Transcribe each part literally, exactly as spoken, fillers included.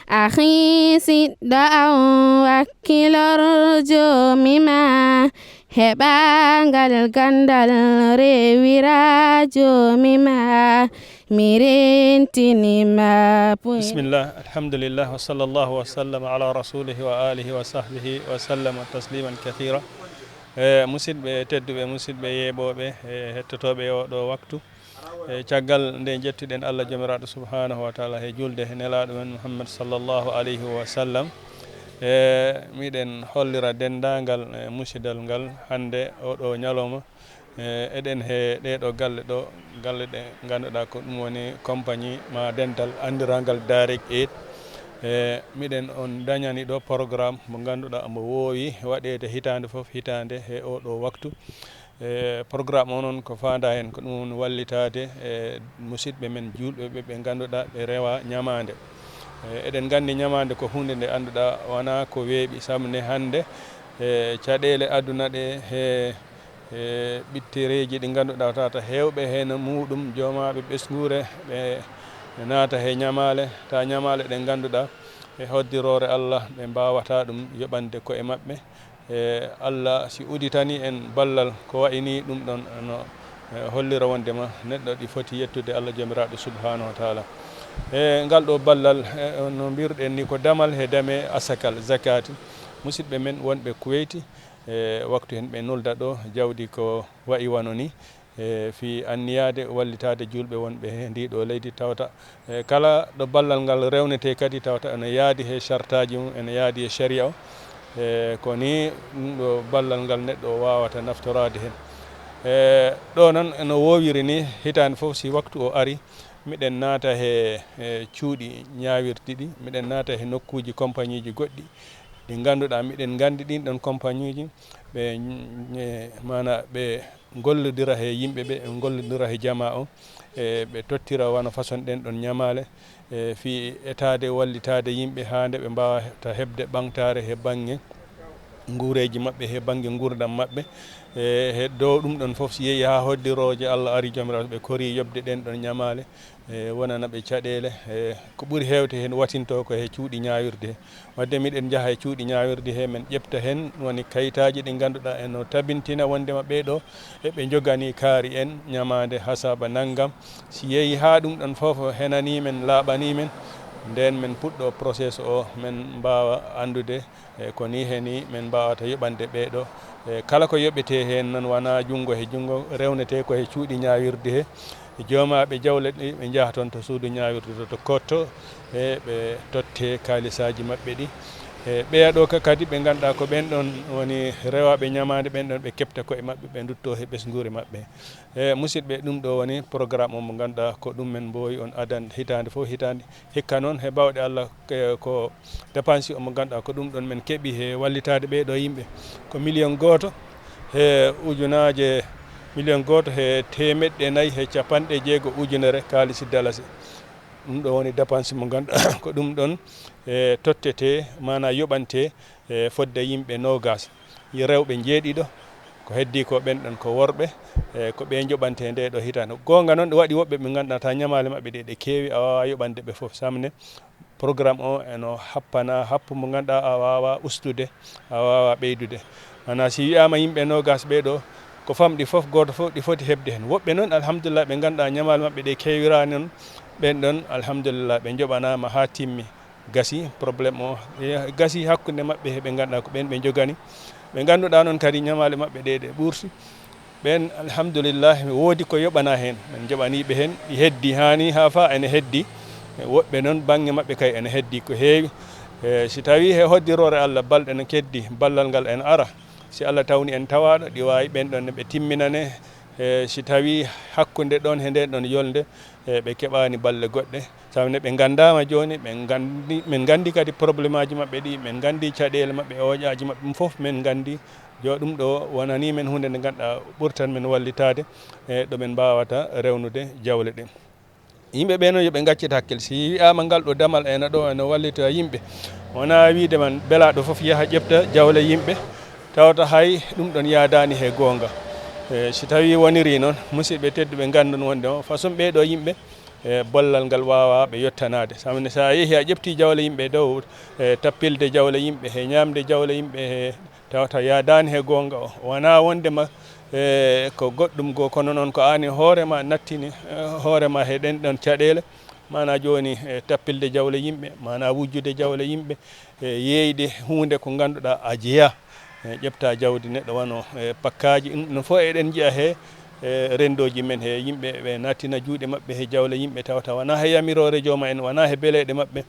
Axi siɗɗo am, wakkilor joomi ma, heɓa ngal ganndal, rewira joomi ma, mi rentini ma puy. Bismillah, alhamdulillah, wa sallallahu wa sallam ala rasulihi wa alihi wa sahbihi wa sallama tasliman kathira. E, musidɓe tedduɓe, musidɓe yeeɓooɓe, e, hettotooɓe e oɗo waktu. E, caggal nde njettuɗen Allah Joomiraaɗo Subhaanahu wa Taala he juulde he Nelaaɗo men Muhammad sallallahu alayhi wa sallam, e, miɗen hollira denndaangal, e, musidal ngal hannde oɗo ñalawma. E, eɗen he ɗeɗo galle ɗo, galle ɗe ngannduɗaa ko ɗum woni compagnie ma dental anndirangal Direct Aid. E, miɗen on dañani ɗo programme mo ngannduɗaa mo woowi waɗeede hitaande fof hitaande he oɗo waktu. E, programme o noon ko faanda heen ko ɗum woni wallitaade e musidɓe men juulɓe ɓe, ɓe ngannduɗaa ɓe rewa ñamaande. E, eɗen nganndi ñamaande ko huunde nde annduɗaa wonaa ko weeɓi, sabu nde hannde e caɗeele aduna ɗe he, e ɓittereeji ɗi ngannduɗaa tawata heewɓe heen muuɗum joomaaɓe ɓesnguure ɓe naata he ñamaale, ta ñamaale ɗe ngannduɗaa e hoddiroore Allah ɓe mbaawata ɗum yoɓande koye maɓɓe. E, Allah si uditani en ballal ko wayi ni ɗum ɗon no, e, hollira wondema neɗɗo ɗi foti yettude Allah Joomiraaɗo Subhaanahu wa Taala. E, ngal ɗo ballal, e, no mbirɗen ni ko damal he dame asakal, zakati. Musidɓe men wonɓe Kuweyti, e, waktu hen ɓe nulda ɗo jawdi ko wayi wano ni. E, fii anniyaade wallitaade juulɓe wonɓe he ndii ɗoo leydi tawata, e, kala ɗo ballal ngal rewnetee kadi tawata ene yaadi he sartaaji mum, ene yaadi e sariya o. E, ko nii ɗum ɗo ballal ngal neɗɗo o waawata naftoraade heen. E, ɗo noon no woowiri ni, hitaande fof si waktu o ari, miɗen naata he, e, cuuɗi ñaawirdi ɗi, miɗen naata he nokkuuji compagnieji goɗɗi ɗi ngannduɗaa miɗen nganndi ɗin ɗon compagnieji, ɓe, e, maanaa ɓe ngollodira he yimɓe ɓe, ɓe ngollodira he jamaa o, e, ɓe tottira wano façon ɗen ɗon ñamaale, e, fii etaade, wallitaade yimɓe haa nde ɓe mbaawata heɓde ɓamtaare he bannge nguureeji maɓɓe, he bannge nguurndam maɓɓe. E, he dow ɗum ɗon fof, si yehi haa hoddirooje Allah ari Joomiraaɗo, ɓe korii yoɓde ɗen ɗon ñamaale, e, wonana ɓe caɗeele, e, ko ɓuri heewde heen waɗtintoo ko he cuuɗi ñaawirde he. Wadde miɗen njaha e cuuɗi ñaawirde he, men ƴefta heen woni kayitaaji ɗi ngannduɗaa en no tabintina wondema ɓee ɗoo eɓe njoganii kaari en ñamaande hasaaba nanngam. Si yehi haa ɗum ɗon fof henanii men, laaɓanii men, ndeen men puɗɗo process o, men mbaawa anndude, e, ko nii he nii men mbaawata yoɓande ɓee ɗoo. E, kala ko yoɓetee heen noon wonaa junngo he junngo, rewnetee ko he cuuɗi ñaawirde he. Joomaaɓe jawle ɗi ɓe njaha toon to suudu ñaawirde to, to Kotto, e ɓe totte kaalisaaji maɓɓe ɗi. E ɓeya ɗo ka-, kadi ɓe ngannduɗaa ko ɓeen ɗoon woni rewaaɓe ñamaande, ɓeen ɗoon ɓe keɓta koye maɓɓe, ɓe nduttoo he ɓesnguure maɓɓe. E musidɓe, ɗum ɗo woni programme o mo ngannduɗaa ko ɗum men mboowi on adande hitaande fof hitaande. Hikka noon he baawɗe Allah, e, ko dépense o mo ngannduɗaa ko ɗum ɗoon men keɓi he wallitaade ɓee ɗo yimɓe. Ko million gooto he ujunaaje, million gooto he teemeɗɗe nayi he capanɗe jeego ujunere kaalisi dalasi. Ɗum ɗo woni dépense mo ngannduɗaa ko ɗum ɗoon, e, tottetee, maanaa yoɓantee, e, fodde yimɓe noogas. Yi rewɓe njeeɗiɗo, ko heddii ko ɓeen ɗoon ko worɓe, e, ko ɓe njoɓantee ndee ɗo hitaande. Goonga noon, ɗo waɗi woɓɓe ɓe ngannduɗaa taa ñamaale maɓɓe ɗe, ɗe keewi, a waawaa yoɓande ɓe fof. Sabu nde programme o eno happana happu mo ngannduɗaa a waawaa ustude, a waawaa ɓeydude. Maanaa si wiyaama yimɓe noogas ɓee ɗo, ko famɗi fof, gooto fof ɗi foti heɓde heen. Woɓɓe noon, alhamdulillah, ɓe ngannduɗaa ñamaale maɓɓe ɗe keewiraani noon, ɓeen ɗoon, alhamdulillah, ɓe njoɓanaama haa timmi. Gasi problème o, e, gasi hakkunde maɓɓe he ɓe ngannduɗaa ko ɓeen ɓe njogani. Ɓe ngannduɗaa noon kadi ñamaale maɓɓe ɗe, ɗe ɓurti. Ɓeen, alhamdulillah, mi woodi ko yoɓanaa heen. Men njoɓanii ɓe heen, ɗi heddii haa nii, haa faa ene heddii. E, woɓɓe noon, bannge maɓɓe kay ene heddii ko heewi. E, si tawii he hoddiroore Allah, balɗe no keddi, ballal ngal ene ara. Si Allah tawni en tawaaɗo, ɗi waawi ɓeen ɗoon ne ɓe timminane. E, si tawii hakkunde ɗoon he ndeen ɗoon yolnde, e, ɓe keɓaani balle goɗɗe, sabu nde ɓe nganndaama jooni, ɓe nganndi, men nganndi kadi problémaaji maɓɓe ɗi, men nganndi caɗeele maɓɓe, ooƴaaji maɓɓe, ɗum fof men nganndi. Yo ɗum ɗo wonanii men huunde nde ngannduɗaa ɓurtan men wallitaade, e, ɗo men mbaawata rewnude jawle ɗe. Yimɓe ɓe noon yo ɓe ngaccit hakkil. Si wiyaama ngal ɗo damal ena ɗo ena wallita yimɓe, wonaa wiide man belaaɗo fof yaha ƴefta jawle yimɓe, tawata hay ɗum ɗon yaadaani he goonga. E, si tawii wonirii noon, musidɓe tedduɓe nganndon wonde o façon ɓee ɗo yimɓe, e bollal ngal waawaa ɓe yottanaade. Sabu ne, so a yehii a ƴeftii jawle yimɓe dow, e tappilde jawle yimɓe, he ñaamde jawle yimɓe, he tawata yaadaani he goonga o. Wonaa wonde ma, e ko goɗɗum goo, kono noon ko aan e hoore ma nattini, e hoore ma he ɗeen ɗoon caɗeele. Maanaa jooni, e tappilde jawle yimɓe, maanaa wujjude jawle yimɓe, e yeeyde huunde ko ngannduɗaa a jeyaa. E ƴefta jawdi neɗɗo wano, e pakkaaji, ɗum ɗoon fof eɗen njiya he, e renndooji men he, yimɓe ɓe nattina juuɗe maɓɓe he jawle yimɓe tawata wonaa he yamiroore jooma en, wonaa he beleeɗe maɓɓe.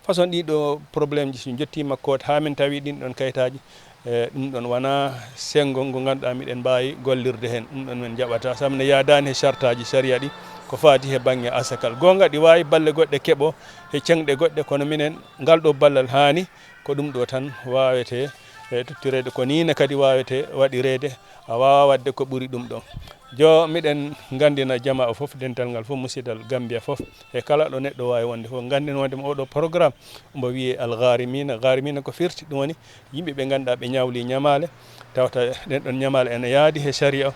Façon ɗiɗo problème ji, so njottiima koot haa min tawi ɗin ɗoon kayitaaji, e ɗum ɗoon wonaa senngo ngo ngannduɗaa miɗen mbaawi gollirde heen. Ɗum ɗoon min njaɓata, sabu ne yaadaani he sartaaji sariya ɗi, ko faati he bannge asakal. Goonga, ɗi waawi balle goɗɗe keɓo he ceŋɗe goɗɗe, kono minen ngal ɗo ballal haani ko ɗum ɗo tan waawetee, e, tottireede, ko nii ne kadi waawetee waɗireede, a waawaa waɗde ko ɓuri ɗum ɗo. Jo, miɗen nganndina jamaa o fof, dental ngal fof, musidal Gambia fof, e kala ɗo neɗɗo waawi wonde fof, ngannden wonde mo oɗo programme, mbo wiyee Al Gharimina. Gharimina ko firti, ɗum woni yimɓe ɓe ngannduɗaa ɓe ñawli ñamaale, tawata ɗen ɗon ñamaale ene yaadi he sariya o.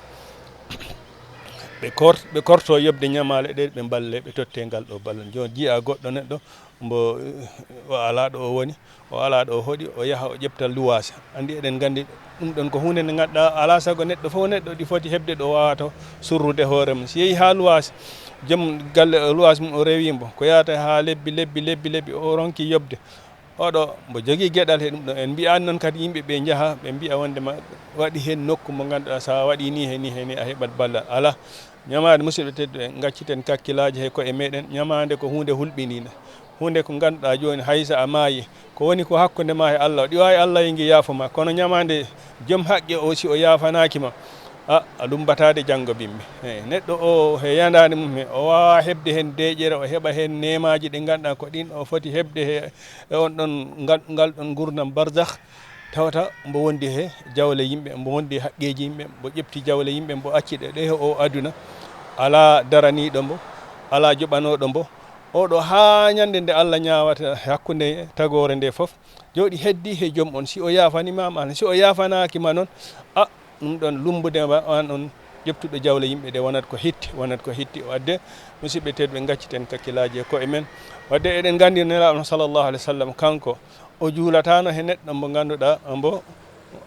Ɓe kor-, ɓe korto yoɓde ñamaale ɗe, ɓe mballe, ɓe totte ngal ɗo ballal. Jooni jiya goɗɗo neɗɗo, mbo, o alaa ɗo o woni, o alaa ɗo o hoɗi, o yaha o ƴefta luwaas. Anndi eɗen nganndi ɗum ɗon ko huunde nde ngannduɗaa alaa sago neɗɗo fof neɗɗo ɗi foti heɓde ɗo waawata surrude hoore mum. Si yehi haa luwaas, joom galle o luwaas mum o rewi mbo, ko yahata haa lebbi, lebbi, lebbi, lebbi, o ronki yoɓde. Oɗo mbo jogii geɗal he ɗum ɗo. En mbiyaani noon kadi yimɓe ɓe njaha, ɓe mbiya wonde ma waɗi heen nokku mo ngannduɗaa so a waɗi nii he nii he nii a heɓat ballal. Alaa. Ñamaande, musidɓe tedduɓe, ngacciten kakkilaaji he koye meɗen. Ñamaande ko huunde hulɓiniinde. Huunde ko ngannduɗaa jooni hay so a maayi, ko woni ko hakkunde ma he Allah, ɗi waawi Allah e ngi yaafo ma. Kono ñamaande joom haqqe o, si o yaafanaaki ma, a, a lumbataade janngo bimbi. Eey, neɗɗo o he yandaande mum he, o waawaa heɓde heen deeƴere, o heɓa heen neemaaji ɗi ngannduɗaa ko ɗin o foti heɓde he, e on ɗon ngal, ngal ɗon ngurndan barzakh. Tawata mbo wondi he jawle yimɓe, mbo wondi he haqqeeji yimɓe, mbo ƴefti jawle yimɓe, mbo acci ɗe, ɗe he o aduna. Alaa daraniiɗo mbo, alaa joɓanooɗo mbo. Oɗo haa ñande nde Allah ñaawata hakkunde tagoore nde fof, jooɗi heddi he joom on. Si o yaafaniima ma, si o yaafanaaki ma noon, a, ɗum ɗon lumbude ma, aan on ƴeftuɗo jawle yimɓe ɗe, wonat ko hitti, wonat ko hitti. Wadde, musidɓe tedduɓe, ngacciten kakkilaaji e koye men. Wadde, eɗen nganndi Nelaaɗo on, sallallahu alaihi wa sallam, kanko, o juulataano he neɗɗo mbo ngannduɗaa mbo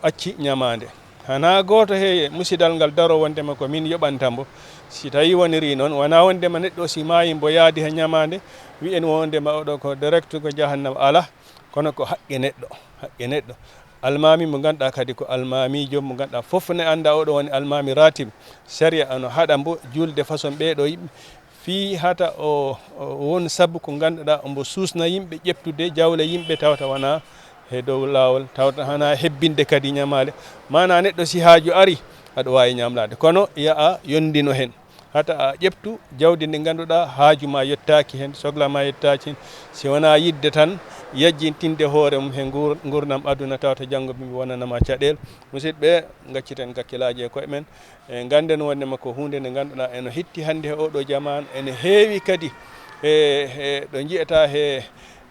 acci ñamaande. Hanaa gooto he musidal ngal daro wondema ko min yoɓanta mbo. Si tawii wonirii noon, wonaa wondema neɗɗo si maayi mbo yaadi he ñamaande, wiyen wondema oɗo ko direct ko jahannama. Alaa, kono ko haqqe neɗɗo, haqqe neɗɗo. Almaami mo ngannduɗaa kadi ko almaamiijo mo ngannduɗaa fof ne annda oɗo woni almaami ratib. Sariya ano haɗa mbo juulde façon ɓee ɗo yimɓe. Fii hata o, o won sabu ko ngannduɗaa omo suusna yimɓe ƴeftude jawle yimɓe tawata wonaa he dow laawol, tawata hanaa hebbinde kadi ñamaale. Maanaa neɗɗo si haaju ari, aɗa waawi ñamlaade. Kono ya a yondino heen. Hata a ƴeftu jawdi ndi ngannduɗaa haaju ma yottaaki heen, sogla ma yottaaki heen. Si wonaa yiɗde tan yajjintinde hoore mum he nguur-, nguurndam aduna tawata janngo bimbi wonanama caɗeele. Musidɓe, ngacciten kakkilaaji e koye men. E, ngannden wondema ko huunde nde ngannduɗaa ene hitti hannde he oɗo jamaanu, ene heewi kadi e, e ɗo njiyataa he,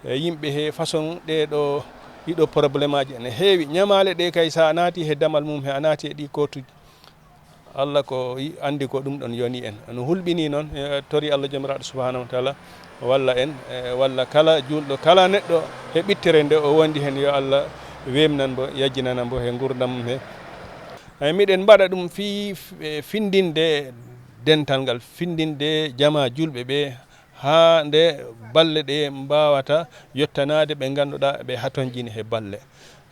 e yimɓe he façon ɗee ɗo, ɗiɗo problémeaaji ene heewi. Ñamaale ɗe kay, so a naati he damal mum he, a naati e ɗi kootuji, Allah ko yi-, anndi ko ɗum ɗon yoni en. No hulɓinii noon, e, tori Allah Joomiraaɗo Subhaanahu wa Taala walla en, e, walla kala juulɗo, kala neɗɗo he ɓittere nde o wondi heen, yo Allah weemnan mbo, yajjinana mbo he nguurndam mum he. Eey, miɗen mbaɗa ɗum fii f-, e, findinde dental ngal, findinde jamaa juulɓe ɓe, haa nde balle ɗe mbaawata yottanaade ɓe ngannduɗaa ɓe hatonjini he balle.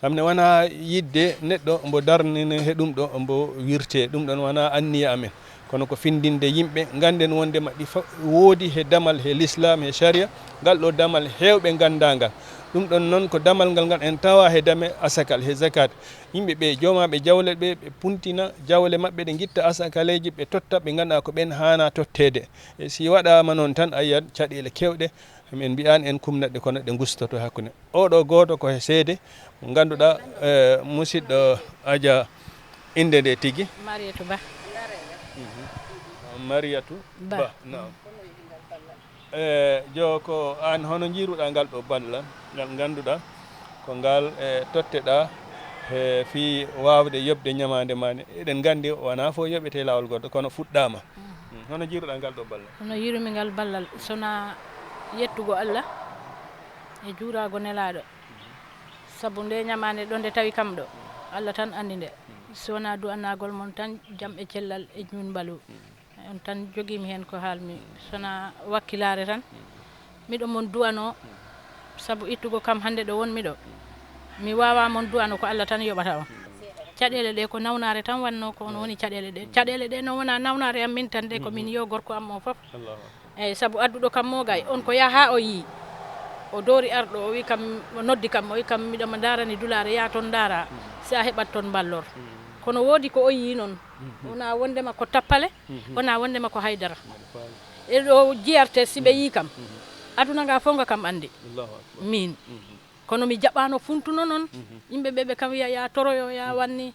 Kam ne wonaa yiɗde neɗɗo mbo darnine he ɗum ɗo, mbo wirte. Ɗum ɗon wonaa anniya amen. Kono ko findinde yimɓe, ngannden wondema ɗi fa-, woodi he damal, he lislaam, he sariya, ngal ɗo damal heewɓe nganndaa ngal. Ɗum ɗon noon ko damal ngal, ngal en tawa he dame asakal, he zakat. Yimɓe ɓe, joomaaɓe jawle ɓe, ɓe puntina jawle maɓɓe, ɗe ngitta asakaleeji, ɓe totta ɓe ngannduɗaa ko ɓen haanaa totteede. E si waɗaama noon tan, a yiyat caɗeele keewɗe, min mbiyaani en kumnat ɗe, kono ɗe ngustoto hakkunde. Oɗo gooto ko he seede, mo ngannduɗaa, e, musidɗo Aja, innde nde tigi? Mariyatu Ba. Mhm. Mariyatu Ba. Ba, naam. E, jo, ko aan, hono njiiruɗaa ngal ɗo ballal, ngal ngannduɗaa ko ngal, e, totteɗaa he fii waawde yoɓde ñamaande maa nde? Eɗen nganndi wonaa fof yoɓetee laawol gooto, kono fuɗɗaama. Mhm. Hono jiiruɗaa ngal ɗo ballal? Hono yiirumi ngal ballal, sona yettugo Allah e juuraago Nelaaɗo. Sabu nde ñamaande ɗo nde tawi kam ɗo, Allah tan anndi nde. Sona du'anaagol mon tan jam e cellal e ñuun mbalu. On tan jogiimi heen ko haalmi, sona wakkilaare tan. Miɗo mon du'anoo, sabu ittugo kam hannde ɗo wonmi ɗo. Mi waawaa mon du'ano ko Allah tan yoɓata on. Caɗeele ɗe ko nawnaare tan wannoo ko on woni caɗeele ɗe. Caɗeele ɗe no wona nawnaare am min tan de, ko min yo gorko am o fof. Allahu Akbar. Eeyi, sabu adduɗo kam mo gay, on ko yaha o yii. O doori arɗo, o wi kam, o noddi kam, o wi kam, "Miɗo ma ndaarani dulaare, yaa toon ndaara, si a heɓat toon mballor." Kono woodi ko o yii noon. Wona wondema ko tappale, wona wondema ko haydara. E ɗo jiyarte si ɓe yii kam, aduna nga fof nga kam anndi. Allahu Akbar. Min. Kono mi jaɓaano funtuno noon. Yimɓe ɓe ɓe kam wiya, "Ya toroyo, ya wanni."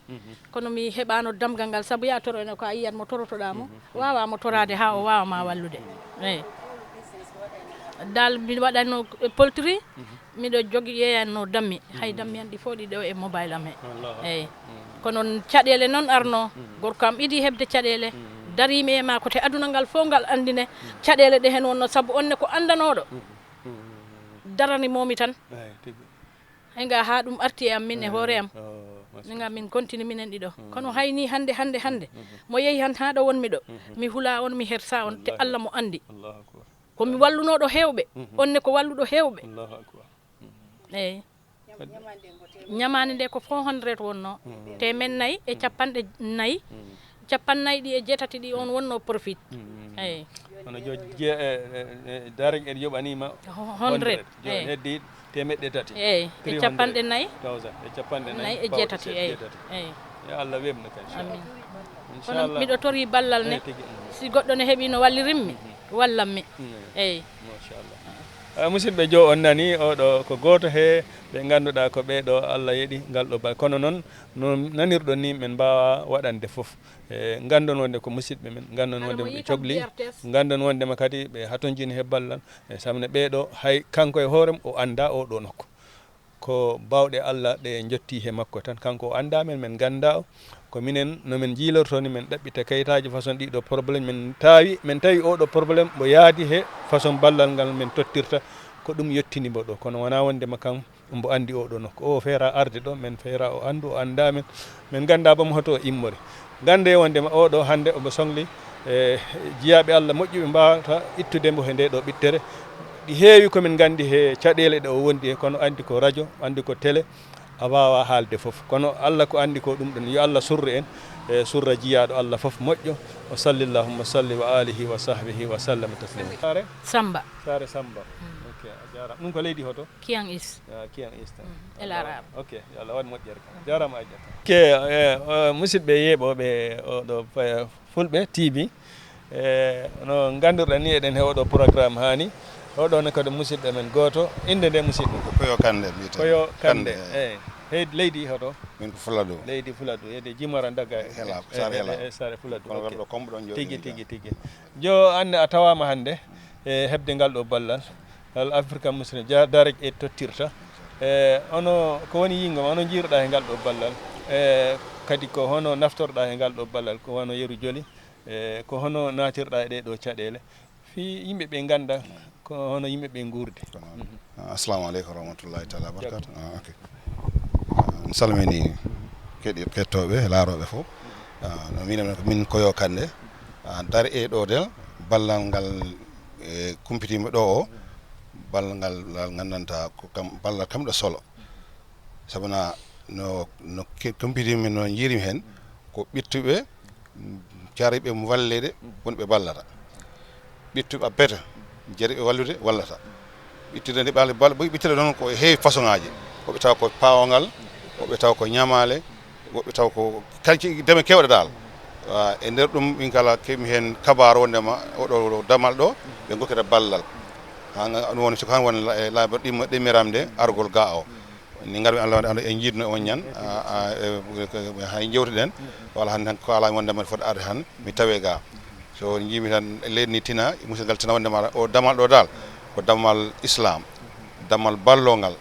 Kono mi heɓaano damgal ngal, sabu ya toroyo ne ko a yiyat mo torotoɗaa mo, waawaa mo toraade haa o waawa ma wallude. Eeyi. Dal mi waɗatno poltri, miɗo jogi yeeyanno dammi. Hay dammi an ɗi fof ɗi ɗo e mobile am he. Allahu Eeyi. Akbar. Kono caɗeele noon arno, gorko am idi heɓde caɗeele, dariimi e ma ko te aduna ngal fof ngal anndine, caɗeele ɗe heen wonno, sabu on ne ko anndanooɗo. Darani momi tan. Eeyi, tigi. Hay nga haa ɗum arti e am min e hoore am. Oh, masha Min nga min continue minen ɗiɗo. Kono hay ni hannde, hannde, hannde, mo yehi han haa ɗo wonmi ɗo, mi hula on, mi hersa on, te Wallahi. Allah mo anndi. Allahu Akbar. Ko mi wallunooɗo heewɓe, on ne ko walluɗo heewɓe. Allahu Akbar. Eeyi. Ñamaande nde ko four hundred wonno. Teemen nayi e capanɗe nayi. Capannayɗi e jeetati ɗi on wonno profit. Eeyi. Hono jo-, je-, e, e, e, direct en yoɓaniima Ho-, hundred. Hundred. Jo-, Eeyi. Heddi teemeɗɗe tati. Eeyi. E Three hundred capanɗe nayi. Thousand. E capanɗe nayi Nayi e pound jeetati, eeyi. Jeetati. Eeyi. Yo Allah weɓnu kan, inchallah. Amin. Inchallah. Kono miɗo tori ballal ne. Eeyi, tigi, mm. Si goɗɗo ne heɓi no wallirimmi, wallammi. Mm. Eeyi. Machallah. Ah, musidɓe, jo on nani, oɗo ko gooto he ɓe ngannduɗaa ko ɓee ɗo Allah yeɗi ngal ɗo ba-, kono noon, no nanirɗon ni, men mbaawa waɗande fof. E, nganndon wonde ko musidɓe men, nganndon Hade wonde mo ɓe yii kam cokli, G R T S. Nganndon wondema kadi ɓe hatonjini he ballal. E, sabu ne ɓee ɗo, hay kanko e hoore mum o anndaa oo ɗoo nokku. Ko baawɗe Allah ɗe njotti he makko tan. Kanko o anndaa men, men nganndaa o. Ko minen, no men njiilortoo ni, men ɗaɓɓita kayitaaji façon ɗii ɗo problème, men taawi, men tawi oo ɗo problème mbo yaadi he façon ballal ngal men tottirta. Ko ɗum yottini mbo ɗo. Kono wonaa wondema kam mbo anndi oo ɗoo nokku. O feera arde ɗo, men feera o anndu, o anndaa men. Men nganndaa ba mo hoto o immori. Nganndee wondema oo ɗoo hannde omo songli, e, jiyaaɓe Allah moƴƴuɓe mbaawata ittude mbo he ndee ɗo ɓittere. Ɗi heewi ko min nganndi he caɗeele ɗe o wondi he, kono anndi ko radio, anndi ko télé, a waawaa haalde fof. Kono Allah ko anndi ko ɗum ɗon. Yo Allah surru en, e, surra jiyaaɗo Allah fof moƴƴo. Wa sallillahumma salli wa alihi wa sahbihi wa sallama taslima. Saare? Samba. Saare Samba. Mm. Ok, a jaaraama. Ɗum ko leydi hoto? Kiang East. Ah, Kiang East. Mm, El Arab. Ok, yo Allah waɗ moƴƴere kam. Jaaraama Aja. Ok, e, o, musidɓe yeeɓooɓe oo ɗoo, e, Fulɓe T V, e, no nganndirɗen ni eɗen he oo ɗoo programme haani. Oo ɗoo ne kadi musidɗo men gooto. Innde nde musidɗo? Ko Koyo Kande mbiyetee. Koyo Kande, Kande, eeyi. He leydi hoto? Min ko Fuladu. Leydi Fuladu, heede Jimara Daga. Hela, e, Saare e, Hela. E, e, Saare Fuladu, Kono ok. Wonɓe Kombo ɗon jooɗi Tigi, nii tigi, tigi. Jo, an a tawaama hannde e heɓde ngal ɗo ballal, ngal Africa Muslim Ja-, Direct Aid tottirta. E, ono, ko woni yiingo ma, ono njiiruɗaa he ngal ɗo ballal? E, kadi ko hono naftorɗaa he ngal ɗo ballal, ko wano yeru joli? E, ko hono naatirɗaa e ɗee ɗo caɗeele? Fii yimɓe ɓe ngannda ko hono yimɓe ɓe nguurdi. Ko noon. Mhm. Ah, assalamu aleykum wa rahmatullahi taala wa Jaɓ. barakatuh. Ah, ok. Ah, mi salmini keɗi-, kettooɓe, laarooɓe fof. Ah, no minen ko min Koyo Kande. Ah, dari e ɗo del ballal ngal, e, kumpitiima ɗo o, ballal ngal, ngal nganndantaa ko kam, ballal kam ɗo solo. Sabu na no, no ke-, kumpitiimi, no njiirimi heen, ko ɓittuɓe, mm, cariɓe mo walleede, woni ɓe ballata. Ɓittuɓe abbeta, jariɓe wallude, wallata. Ɓittude nde ɓal-, bal-, ɓittude noon ko e heewi façon ŋaaji. Woɓɓe taw ko paawongal, woɓɓe taw ko ñamaale, woɓɓe taw ko kalci deme keewɗe daal. Ah, e nder ɗum min kala keɓmi heen kabaaru wondema oɗo damal ɗo, ɓe ngokkata ballal. Haa nga, ɗum woni siko han woni la-, e laabi ɗimmo-, ɗimmiram nde argol ga o. Ni ngarmi Allah wonde Allah en njiidno on ñan, a, a, e, e, hay jewtuɗen, walla hannde tan ko alaa wonde mbaɗa foti arde tan, mi tawe ga. So njiimi tan leydi ni tina, musidal tina wonde ma o damal ɗo dal, ko damal Islam, damal ballongal,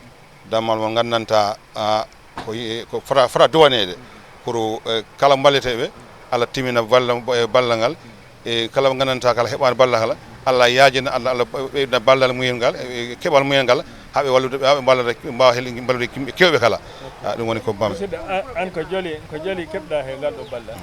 damal mo ngandanta, a, ko yi-, ko fota, fota duwaneede pour, e, kala mballeteɓe, Allah timina balla, e, ballal ngal, E kala mo nganndantaa kala heɓaani ballal kala, Allah yaajina, Allah, Allah ɓeyda ballal mumen ngal, e keɓal mumen ngal, haa ɓe wallude, haa ɓe mballata, mbaawa hel-, mballude yimɓe keewɓe kala. Ah, ɗum woni ko mbami. Musidɗo, a-, an ko joli, ko joli keɓɗa he ngal ɗo ballal?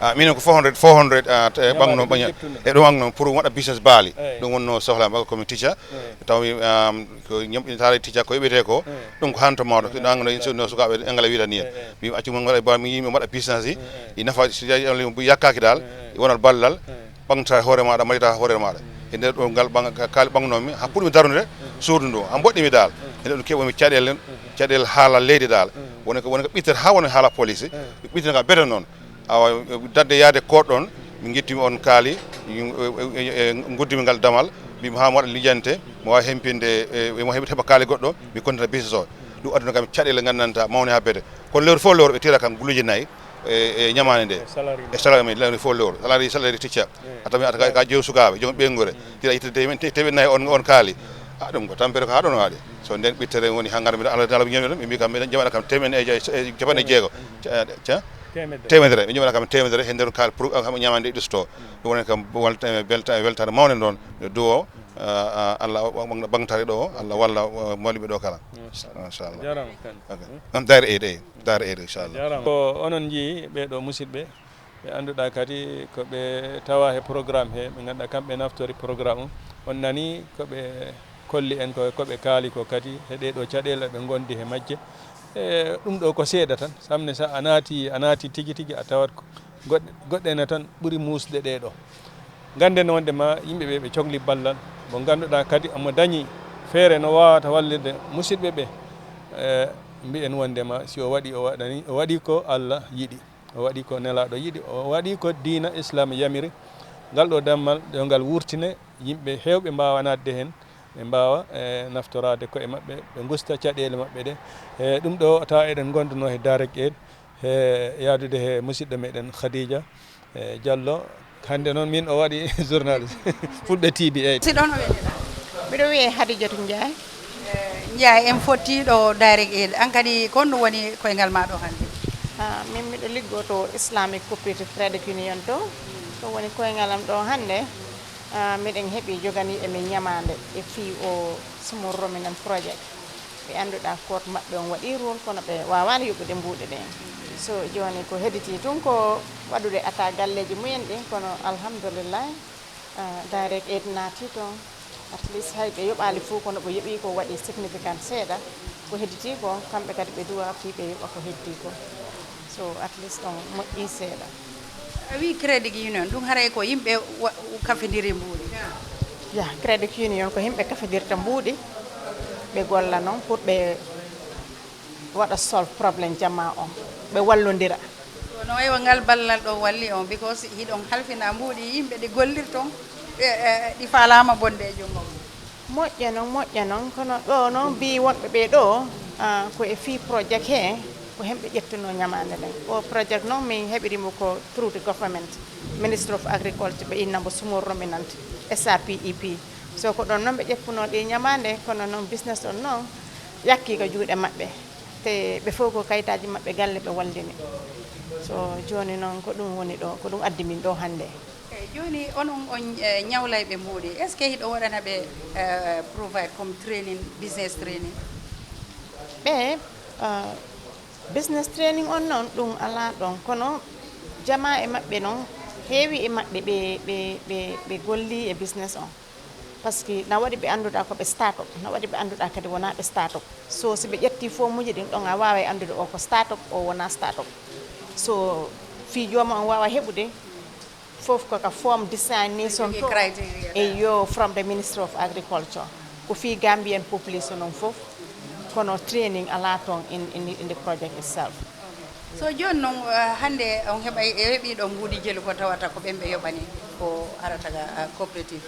Ah, minen ko four hundred, four hundred, ah, te Ñamaande ɓangno, ko ɓaña-, ƴettuno. E ɗum wangno pour waɗa business baali. Eyi. Ɗum wonno sohla am, ko mi teacher. Eyi. Taw mi, ah, ko ñam-, ina taara teacher ko yoɓete ko. Eyi. Ɗum ko hanto mawɗo. Eyi. Ɗum wangno, eyi, so, no sukaaɓe Engale wiɗa ni. Eyi, eyi. Mi accu mo waɗa, mi yii mi waɗa business yi. Eyi, eyi. Ina nafa, so tawi on yakkaaki dal, eyi, eyi, wonat ballal. Eyi. Ɓamta hoore maaɗa, mbaɗta hoore maaɗa. E nder ɗo ngal ɓang-, ka-, kaali ɓangnoomi, haa puɗmi darnude suudu ndu, haa mboɗɗimi dal. E nder ɗum keɓomi caɗeele, caɗeele haala leydi dal. Woni ko, woni ko ɓittet haa woni haala police. Ɓittet ngal bete noon. Awa, dadde yaade koot ɗon, mi ngittumi on kaali, e, e, e, e, nguddumi ngal damal, mbimi haa mi waɗa lijjante, mi waawi hempinde, e, e, mo heɓa, heɓa kaali goɗɗo, mi kontina business o. Ɗum adduna kam caɗeele nganndantaa mawni haa bete. Kono lewru fof lewru ɓe tira kam guluuje nayi. E, e ñamaande nde. E salary. E salary men, lewru fof lewru. Salary, salary teacher. Eyi. A tawmi ata ka, ka jew sukaaɓe, joom ɓeynguure. Tira itte temen-, te-, temen nayi on, on kaali. A, ɗum ko tampere ko haa ɗon waaɗi. So nden ɓittere woni haa ngar mbiɗa Allah, Allah ñamira ɗum, ɓe mbi kam mbiɗa jaɓana kam temen e je-, e capanɗe jeego. Ca-, ca-, temedere. Temedere. Ɓe jaɓana kam temedere he nder kaal pour, ah, ñamaande ɗusto. Ɗum woni kam welta-, welta-, weltaare mawnde ɗon. Duwo, ah, ah, Allah o, o, ɓangtare ɗo, Allah walla, ah, mawliɓe ɗo kala. Machallah. Machallah. Jarama kan. Ok. Am daare eyde, eyde. Daara eeɗo, inchallah. Jarama. Ko onon njii ɓee ɗo musidɓe, ɓe annduɗaa kadi ko ɓe tawa he programme he, ɓe ngannduɗaa kamɓe naftori programme o. On nani ko ɓe kolli en ko, ko ɓe kaali ko kadi, he ɗee ɗo caɗeele ɓe ngondi he majje. E ɗum ɗo ko seeɗa tan, samne sa a naati, a naati tigi tigi a tawat ko goɗɗe, goɗɗe ne tan ɓuri muusde ɗee ɗo. Ngannden wonde ma yimɓe ɓe, ɓe cokli ballal, mo ngannduɗaa kadi omo dañi feere no waawata wallirde musidɓe ɓe. E, mbiyen wonde ma si o waɗi, o waɗani, o waɗi ko Allah yiɗi, o waɗi ko Nelaaɗo yiɗi, o waɗi ko diina Islam yamiri. Ngal ɗo dammal, yo ngal wurtine, yimɓe heewɓe mbaawa naatde heen, ɓe mbaawa, e, naftoraade koye maɓɓe, ɓe ngusta caɗeele maɓɓe ɗe. E, ɗum ɗo tawa eɗen ngondunoo he Direct Aid, he yahdude he musidɗo meɗen Khadija, e, Diallo. Hannde noon min o waɗi journaliste Fulɓe T V, eyi. Si ɗon o wiyete? Mbiɗo wiyee Hadijatu Ndiaye. E, Ndiaye, en fotti ɗo Direct Aid. An kadi, ko honɗum woni koyngal ma ɗo hannde? Ah, min miɗo liggoo to Islamic Cooperative Credit Union to. Ɗum woni koyngal am ɗo hannde. Ah, miɗen heɓi joganii e min ñamaande e fii o small ruminant project. Ɓe annduɗaa koot maɓɓe on waɗii run, kono ɓe waawaali yoɓude mbuuɗi ɗen. So jooni ko hedditii tun ko waɗude ataa galleeji mumen ɗin, kono alhamdulillahi, ah, Direct Aid naati ton. At least hay ɓe yoɓaali fof, kono ɓe yoɓii ko waɗi significant seeɗa. Ko hedditii ko, kamɓe kadi ɓe duwaa fii ɓe yoɓa ko heddii ko. So at least on moƴƴii seeɗa. A wii credit union, ɗum haray ko yimɓe wa-, kafidiri mbuuɗi? Ya, credit union ko yimɓe kafidirta mbuuɗi, ɓe golla noon pour ɓe waɗa solve problème jamaa on, ɓe wallondira. Kono eywa, ngal ballal ɗo walli on, because hiɗon halfina mbuuɗi yimɓe ɗi gollirton, e, e, ɗi faalaama bonde e junngo mum. Moƴƴa noon, moƴƴa noon, kono ɗo noon mbii wonɓe ɓee ɗo, ah, ko e fii project he, ko heen ɓe ƴettunoo ñamaande nden. O project noon min heɓiri mo ko through the government, Ministry of Agriculture, ɓe inna mbo small ruminant, S R P E P. So ko ɗon noon ɓe ƴeppunoo ɗi ñamaande, kono noon business on noon yakkii ko juuɗe maɓɓe. Te ɓe fof ko kayitaaji maɓɓe galle ɓe wallini. So jooni noon ko ɗum woni ɗo, ko ɗum addi min ɗo hannde. Eyi, jooni onon on, eh, ñawlayɓe mbuuɗi, est-ce que hiɗo waɗana ɓe, eh, provide comme training, business training? Ɓe, eh, business training on noon, ɗum alaa ɗon, kono jamaa e maɓɓe noon, heewi e maɓɓe ɓe, ɓe, ɓe, ɓe golli e business on. Parce que na waɗi ɓe annduɗaa ko ɓe start-up, na waɗi ɓe annduɗaa kadi wonaa ɓe start-up. So, si ɓe ƴettii formuuji ɗin ɗon, a waaway anndude o ko start-up, o wonaa start-up. So, fii jooma on waawa heɓude, fof ko ka form designation. Jogii to criteria. Eyo, from the Ministry of Agriculture. Ko fii Gambian population on fof, kono training alaa toon in, in, in the project itself. So jooni noon, eh, hannde on heɓay, e heɓii ɗo mbuuɗi jelu ko tawata ko ɓen ɓe yoɓani ko arata ka, eh, cooperative?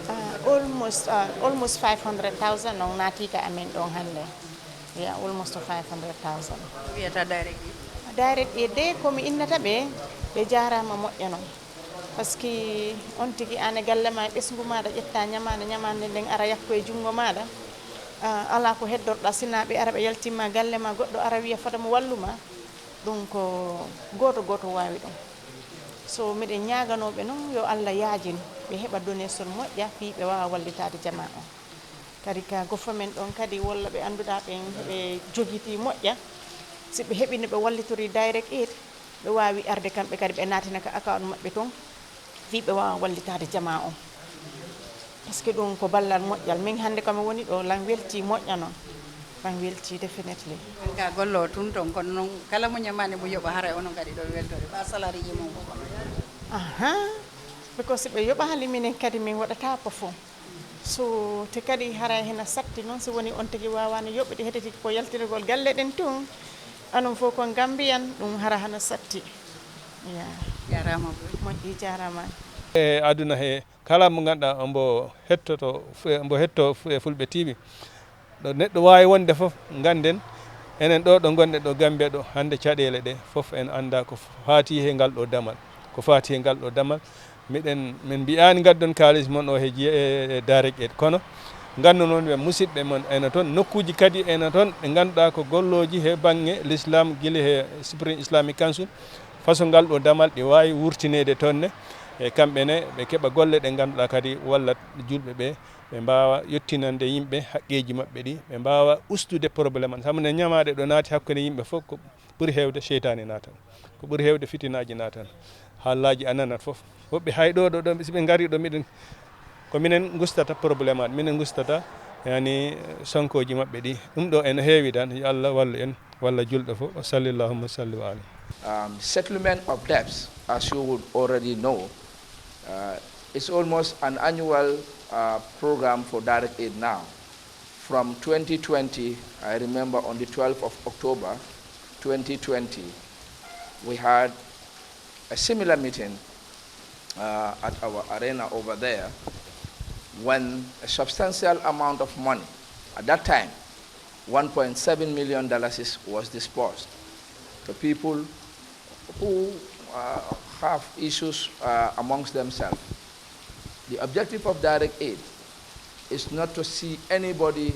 Ah, almost, ah, almost five hundred thousand on naatii ka amen ɗon hannde. Yeah, almost five hundred thousand. Ko wiyata Direct Aid? Direct Aid de, ko mi innata ɓe, ɓe jaaraama moƴƴa noon. Parce que on tigi aan e galle ma e ɓesngu maaɗa ƴetta ñamaande, ñamaande nden ara yakko e junngo maaɗa. Ah, alaa ko heddorɗaa sinaa ɓe ara ɓe yaltimma galle ma, goɗɗo ara wiya fota mo wallu ma. Ɗum ko gooto gooto waawi ɗum. So miɗen ñaaganooɓe noon yo Allah yaajin ɓe heɓa donation moƴƴa fii ɓe waawa wallitaade jamaa on. Kadi ka government ɗon kadi wolla ɓe annduɗaa ɓen ɓe jogitii moƴƴa. Si ɓe heɓino ɓe wallitorii direct aid, ɓe waawi arde kamɓe kadi ɓe naatina ka account maɓɓe ton fii ɓe waawa wallitaade jamaa on. Parce que ɗum ko ballal moƴƴal. Min hannde ko mi woni ɗo, lan weltii moƴƴa noon. Lan weltii definitely. Ka gollo tun ton, kono noon kala mo ñamaani mo yoɓa haray onon kadi ɗo weltore. Ba salariiji mon ko kono. Aha. Because si ɓe yoɓaali minen kadi min waɗataa ko fof. So te kadi haray hena satti noon si woni on tigi waawaani yoɓude hedetiki ko yaltinirgol galle ɗen tun. Anon fof ko Gambiyan, ɗum hara hana satti. Ya. Jaaraama boy. Moƴƴi, jaaraama. E aduna he, kala mo ngannduɗaa ombo hettoto fu-, ombo hetto fu-, e Fulɓe T V. Ɗo neɗɗo waawi wonde fof, ngannden enen ɗo, ɗo ngonɗen ɗo Gambia ɗo, hannde caɗeele ɗe fof en anndaa ko faati he ngal ɗo damal. Ko faati he ngal ɗo damal, miɗen, min mbiyaani ngaddon kaalis mon o he jiye-, e, e direct aid, kono nganndu noon ɓe musidɓe mon ena toon, nokkuuji kadi ena toon ɗe ngannduɗaa ko gollooji he baŋnge l'islam, gila he Supreme Islamic Council, façon ngal ɗo damal ɗi waawi wurtineede toon ne, e kamɓe ne ɓe keɓa golle ɗe ngannduɗaa kadi wallat julɓe ɓe, ɓe mbaawa yottinande yimɓe haqqeeji maɓɓe ɗi, ɓe mbaawa ustude problème an. Sabu nde ñamaaɗe ɗo naati hakkunde yimɓe fof ko ɓuri heewde seytaane naatan, ko ɓuri heewde fitinaaji naatan, haalaaji a nanat fof. Woɓɓe hay ɗo, ɗo, ɗo, si ɓe ngari ɗo, miɗen, ko minen ngustata problème an, minen ngustata, yani, sonkooji maɓɓe ɗi. Ɗum ɗo ene heewi tan, yo Allah wallu en, walla julɗo fof. Wa salli Allahumma salli wa alim. Um, settlement of debts, as you would already know, uh, it's almost an annual, uh, program for direct aid now. From twenty twenty, I remember on the twelfth of October twenty twenty, we had a similar meeting, uh, at our arena over there when a substantial amount of money, at that time, one point seven million dollars is, was disbursed to people who, uh, have issues, uh, amongst themselves. The objective of direct aid is not to see anybody,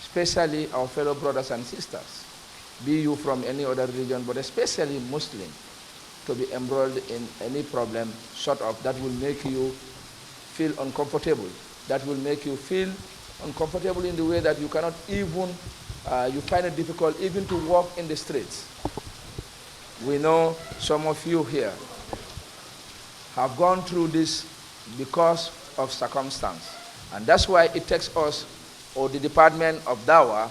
especially our fellow brothers and sisters, be you from any other religion, but especially Muslim, to be embroiled in any problem short of that will make you feel uncomfortable, that will make you feel uncomfortable in the way that you cannot even, uh, you find it difficult even to walk in the streets. We know some of you here have gone through this because of circumstance. And that's why it takes us, or the Department of Dawa,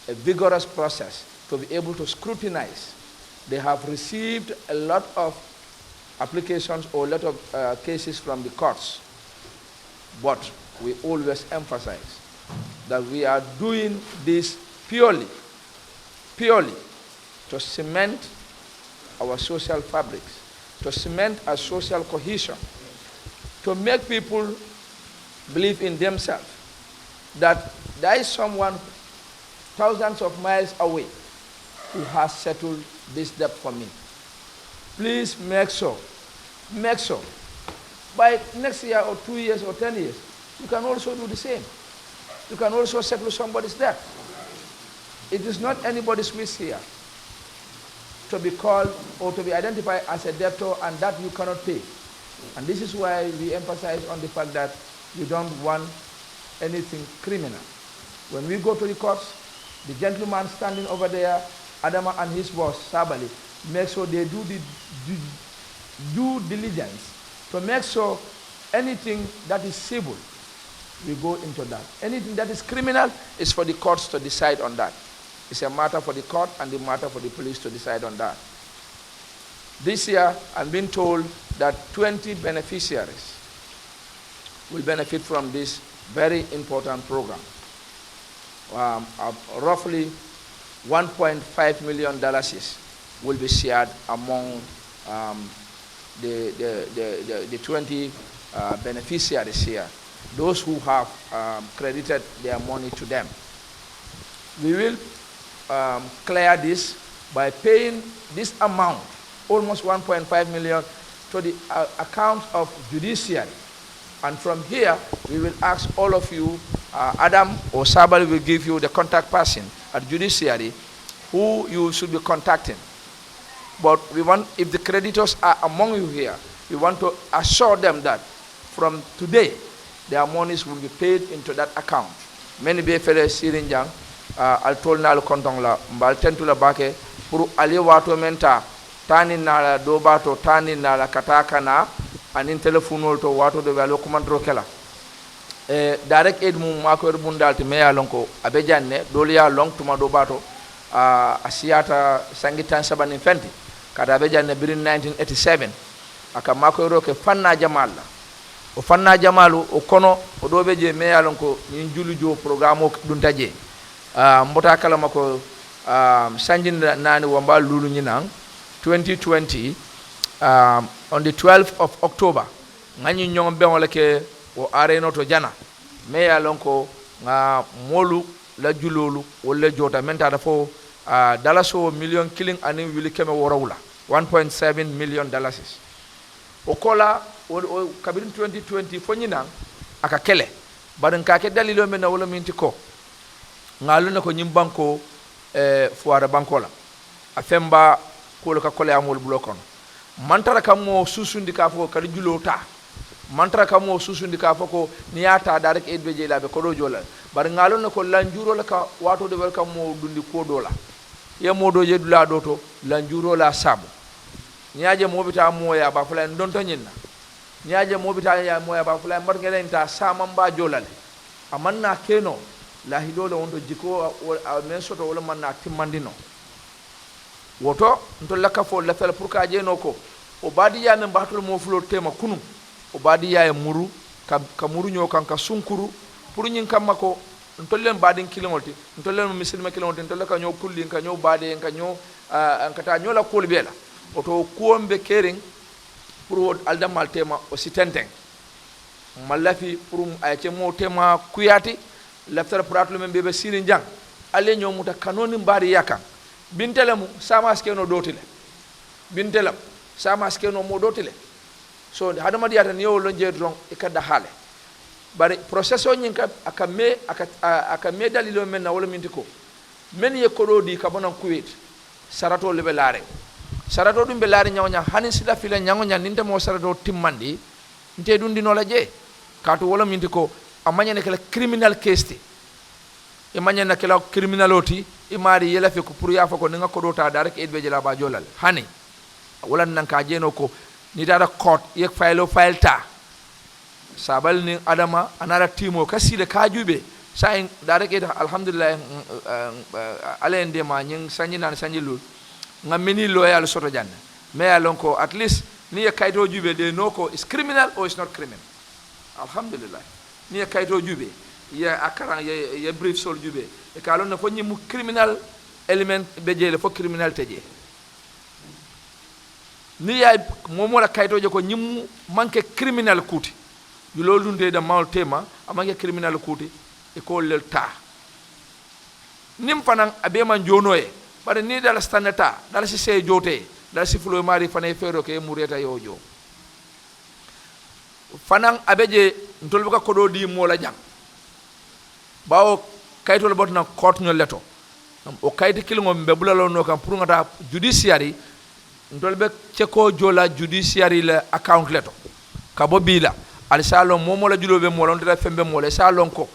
a vigorous process to be able to scrutinize. They have received a lot of applications or a lot of, uh, cases from the courts. But we always emphasize that we are doing this purely, purely to cement our social fabrics, to cement our social cohesion, to make people believe in themselves that there is someone thousands of miles away who has settled this debt for me. Please make sure, make sure by next year or two years or ten years, you can also do the same. You can also settle somebody's debt. It is not anybody's wish here to be called or to be identified as a debtor and that you cannot pay. And this is why we emphasize on the fact that we don't want anything criminal. When we go to the courts, the gentleman standing over there, Adama, and his boss, Sabali, make sure they do the due, due diligence to make sure anything that is civil, we go into that. Anything that is criminal is for the courts to decide on that. It's a matter for the court and the matter for the police to decide on that. This year, I'm being told that twenty beneficiaries will benefit from this very important program. Um, uh, roughly one point five million dollars is, will be shared among, um, the, the, the, the, the twenty, uh, beneficiaries here, those who have, um, credited their money to them. We will, um, clear this by paying this amount, almost one point five million, to the, uh, account of judiciary. And from here, we will ask all of you, uh, Adam or Sabal will give you the contact person at judiciary who you should be contacting. But we want, if the creditors are among you here, We want to assure them that from today, their monies will be paid into that account. Many be fele sirin jang, uh, al tolnal kontong la, mbal tentu la bake, pour ali wato menta, tani nala do bato, tani nala katakana, anin telefonol to wato do walo kumandro kela. Eh, direct aid mum mako er bundal ti meya lonko, abe janne, doli ya long tuma do bato, a, a siyata sangi tan sabanin fenti, kata abe janne birin nineteen eighty-seven. Aka mako ero ke fanna jamal la. O fanna jamalu, o kono, o dobe je meya lonko, nin julu jo programo dunta je. Ah, mbota kala mako, ah, sanjin nani wamba lulu nyinan, twenty twenty, ah, on the twelfth of October. Ngani nyong ben wala ke o areno to jana. Meya lonko nga molu la julolu, wala jota menta da fo, ah, dalaso million killing anin wili keme worawla. One point seven million dollars. O kola, o, o, kabirin twenty twenty fo nyinan, aka kele. Barin ka ke dalilo men na wala minti ko. Nga luna ko nyim banko, eh, fuwara banko la. A femba kolo ka kole amol bulo kono. Mantara kam mo susundi ka fo kadi julo ta. Mantara kam mo susundi ka fo ko ni ya ta direct aid be je la be kodo jola. Bar ngalon ko lanjuro la ka wato de wel kam mo dundi ko dola. Ye mo do je dula do to lanjuro la sabu. Ni aje mo bita mo ya ba fula en donto nyinna. Ni aje mo bita ya mo ya ba fula en bar ngelen ta saman ba jolale. Amanna keno la hidole on to jiko a, a men soto wala manna timmandino. Woto, ntol la kafo lafiyal pour ka jeno ko, o badiya men batol mo fulo tema kunu, o badiya e muru, ka, ka muru nyo kan ka sunkuru, pour nyin kamma ko, ntol len badin kilingol ti, ntol len misilma kilingol ti, ntol ka nyo kulli, ka nyo bade, ka nyo, ah, ka ta nyo la kol bela. Woto kuwon be kering, pour o aldamal tema, o si tenten. Malafi, pour a ce mo tema kuyati, lafiyal pour atol men bebe sirin jang, ale nyo muta kanoni bari yakan. Bintelemu, sama skeno dotile. Bintelem, sama skeno mo dotile. So, hadama diyata ni o lonje dron, e kada hale. Bari, proceso nyin ka, aka me, aka, a, aka me dalilo men na wala minti ko. Men ye kodo di ka bonan Kuwait. Sarato le be lare. Sarato dum be lare nyawo nya, hani sila fila nyawo nya, ninte mo sarato timmandi. Nte dum di no la je. Katu wala minti ko, a manya ne kala criminal case ti. I maɲa na kela criminal oti, i mari yela fe ko pour ya fo ko ninga ko dota direct aid be jela ba jolal. Hani. Wala nan ka jeno ko, ni dara court, yek file o file ta. Sabal ni adama, anara timo, ka sile ka jube. Sa in direct aid, alhamdulillah, mm, mm, mm, ale ende ma, nyin sanji nan sanji lul. Nga mini loyal soto janne. Mais alon ko, at least, ni ye kayto jube de no ko, is criminal or is not criminal. Alhamdulillah. Ni ye kayto jube, ye akaran, ye, ye brief sol jube. E ka lon ne fo nyimu criminal element be jele fo criminal teje. Ni ya momo la kayto je ko nyimu manke criminal kuti. Yulo lunde da mal tema, a manke criminal kuti. E ko lel ta. Nim fanan a be man jono ye. Bari ni dala staneta, dala si se jote, dala si fulo mari fana e fero ke mureta yo jo. Fanan a be je ntol buka kodo di mola jang. Bawo kaytol bot na court nyol leto. O kayti kilngo mbe bulalo no kam pour ngata judiciary. Ntol be ceko jola judiciary le account leto. Ka bo bila. Ali salon momo la julo be mola, ntela fembe mola. Salon ko.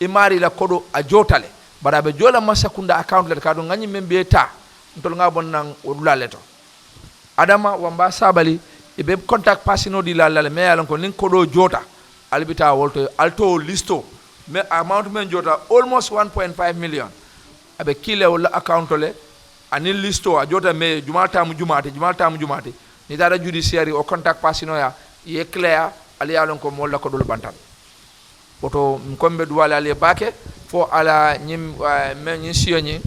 I mari la kodo a jotale. Bara be jola masakunda account leto. Kadu ngani membe ta. Ntol nga bon nan o dula leto. Adama wamba sabali, ibe contact pasino di la la, me alon ko nin kodo jota, albita wolto, alto listo, me amount men jota, almost one point five million. Abe kile wala account le, ani listo, a jota me, jumal tamu jumate, jumal tamu jumate. Ni dara judiciary o contact pasino ya, ye clear, ali alon ko mola ko dol bantan. Woto, kombe duwale ali bake, fo ala nyim, eh, men nyin siyo nyin.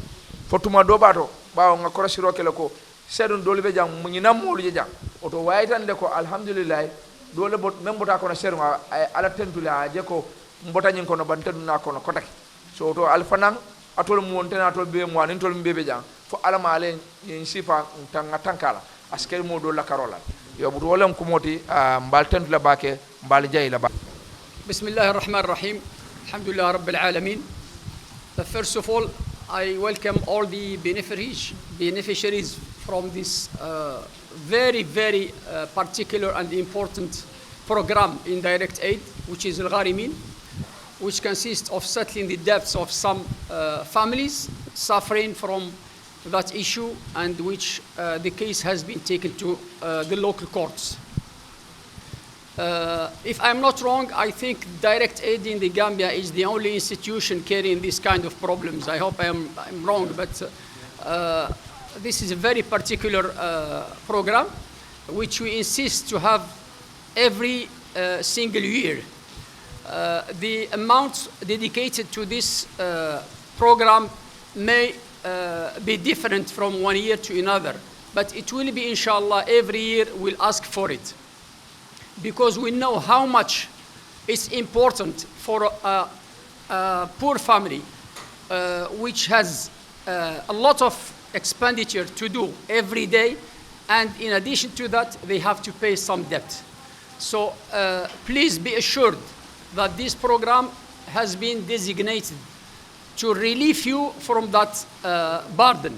Fo tuma do bato, bawo nga kora siro kele ko, sedun dolu be jang, mu nyina molu je jang. Woto, wayi tan de ko, alhamdulillah, dole bot, men bota kono seru nga, eh, ala tentule a je ko, mbota nyin kono ban teduna kono kotake. So, woto, alfanan, atol mu wontena atol be mu anin tol mbe be jang. Fo ala ma ale nyin sifa tanga tankala. Asker mo do la karola. Yo butu wolem kumoti, ah, mbal tentu la bake, mbal jayi la ba. بسم الله الرحمن الرحيم. الحمد لله رب العالمين. Uh, first of all, I welcome all the benefici-, beneficiaries from this, uh, very, very uh, particular and important program in direct aid, which is Al Gharimin, which consists of settling the debts of some uh, families suffering from that issue, and which uh, the case has been taken to uh, the local courts. Uh, if I'm not wrong, I think Direct Aid in the Gambia is the only institution carrying this kind of problems. I hope I'm, I'm wrong, but uh, this is a very particular uh, program which we insist to have every uh, single year. Uh, the amount dedicated to this uh, program may uh, be different from one year to another, but it will be, inshallah, every year we'll ask for it, because we know how much it's important for a, a poor family uh, which has uh, a lot of expenditure to do every day, and in addition to that, they have to pay some debt. So uh, please be assured that this program has been designated to relieve you from that uh, burden.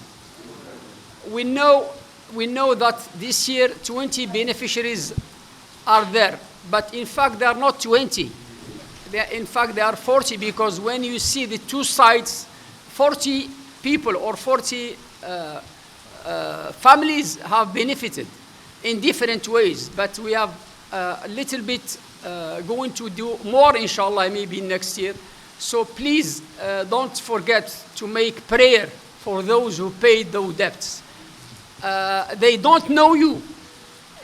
We know, we know that this year twenty beneficiaries are there, but in fact they are not twenty. They are, in fact, they are forty, because when you see the two sides, forty people or forty uh, uh, families have benefited in different ways, but we have uh, a little bit uh, going to do more, inshallah, maybe next year. So please uh, don't forget to make prayer for those who paid their debts. Uh, they don't know you,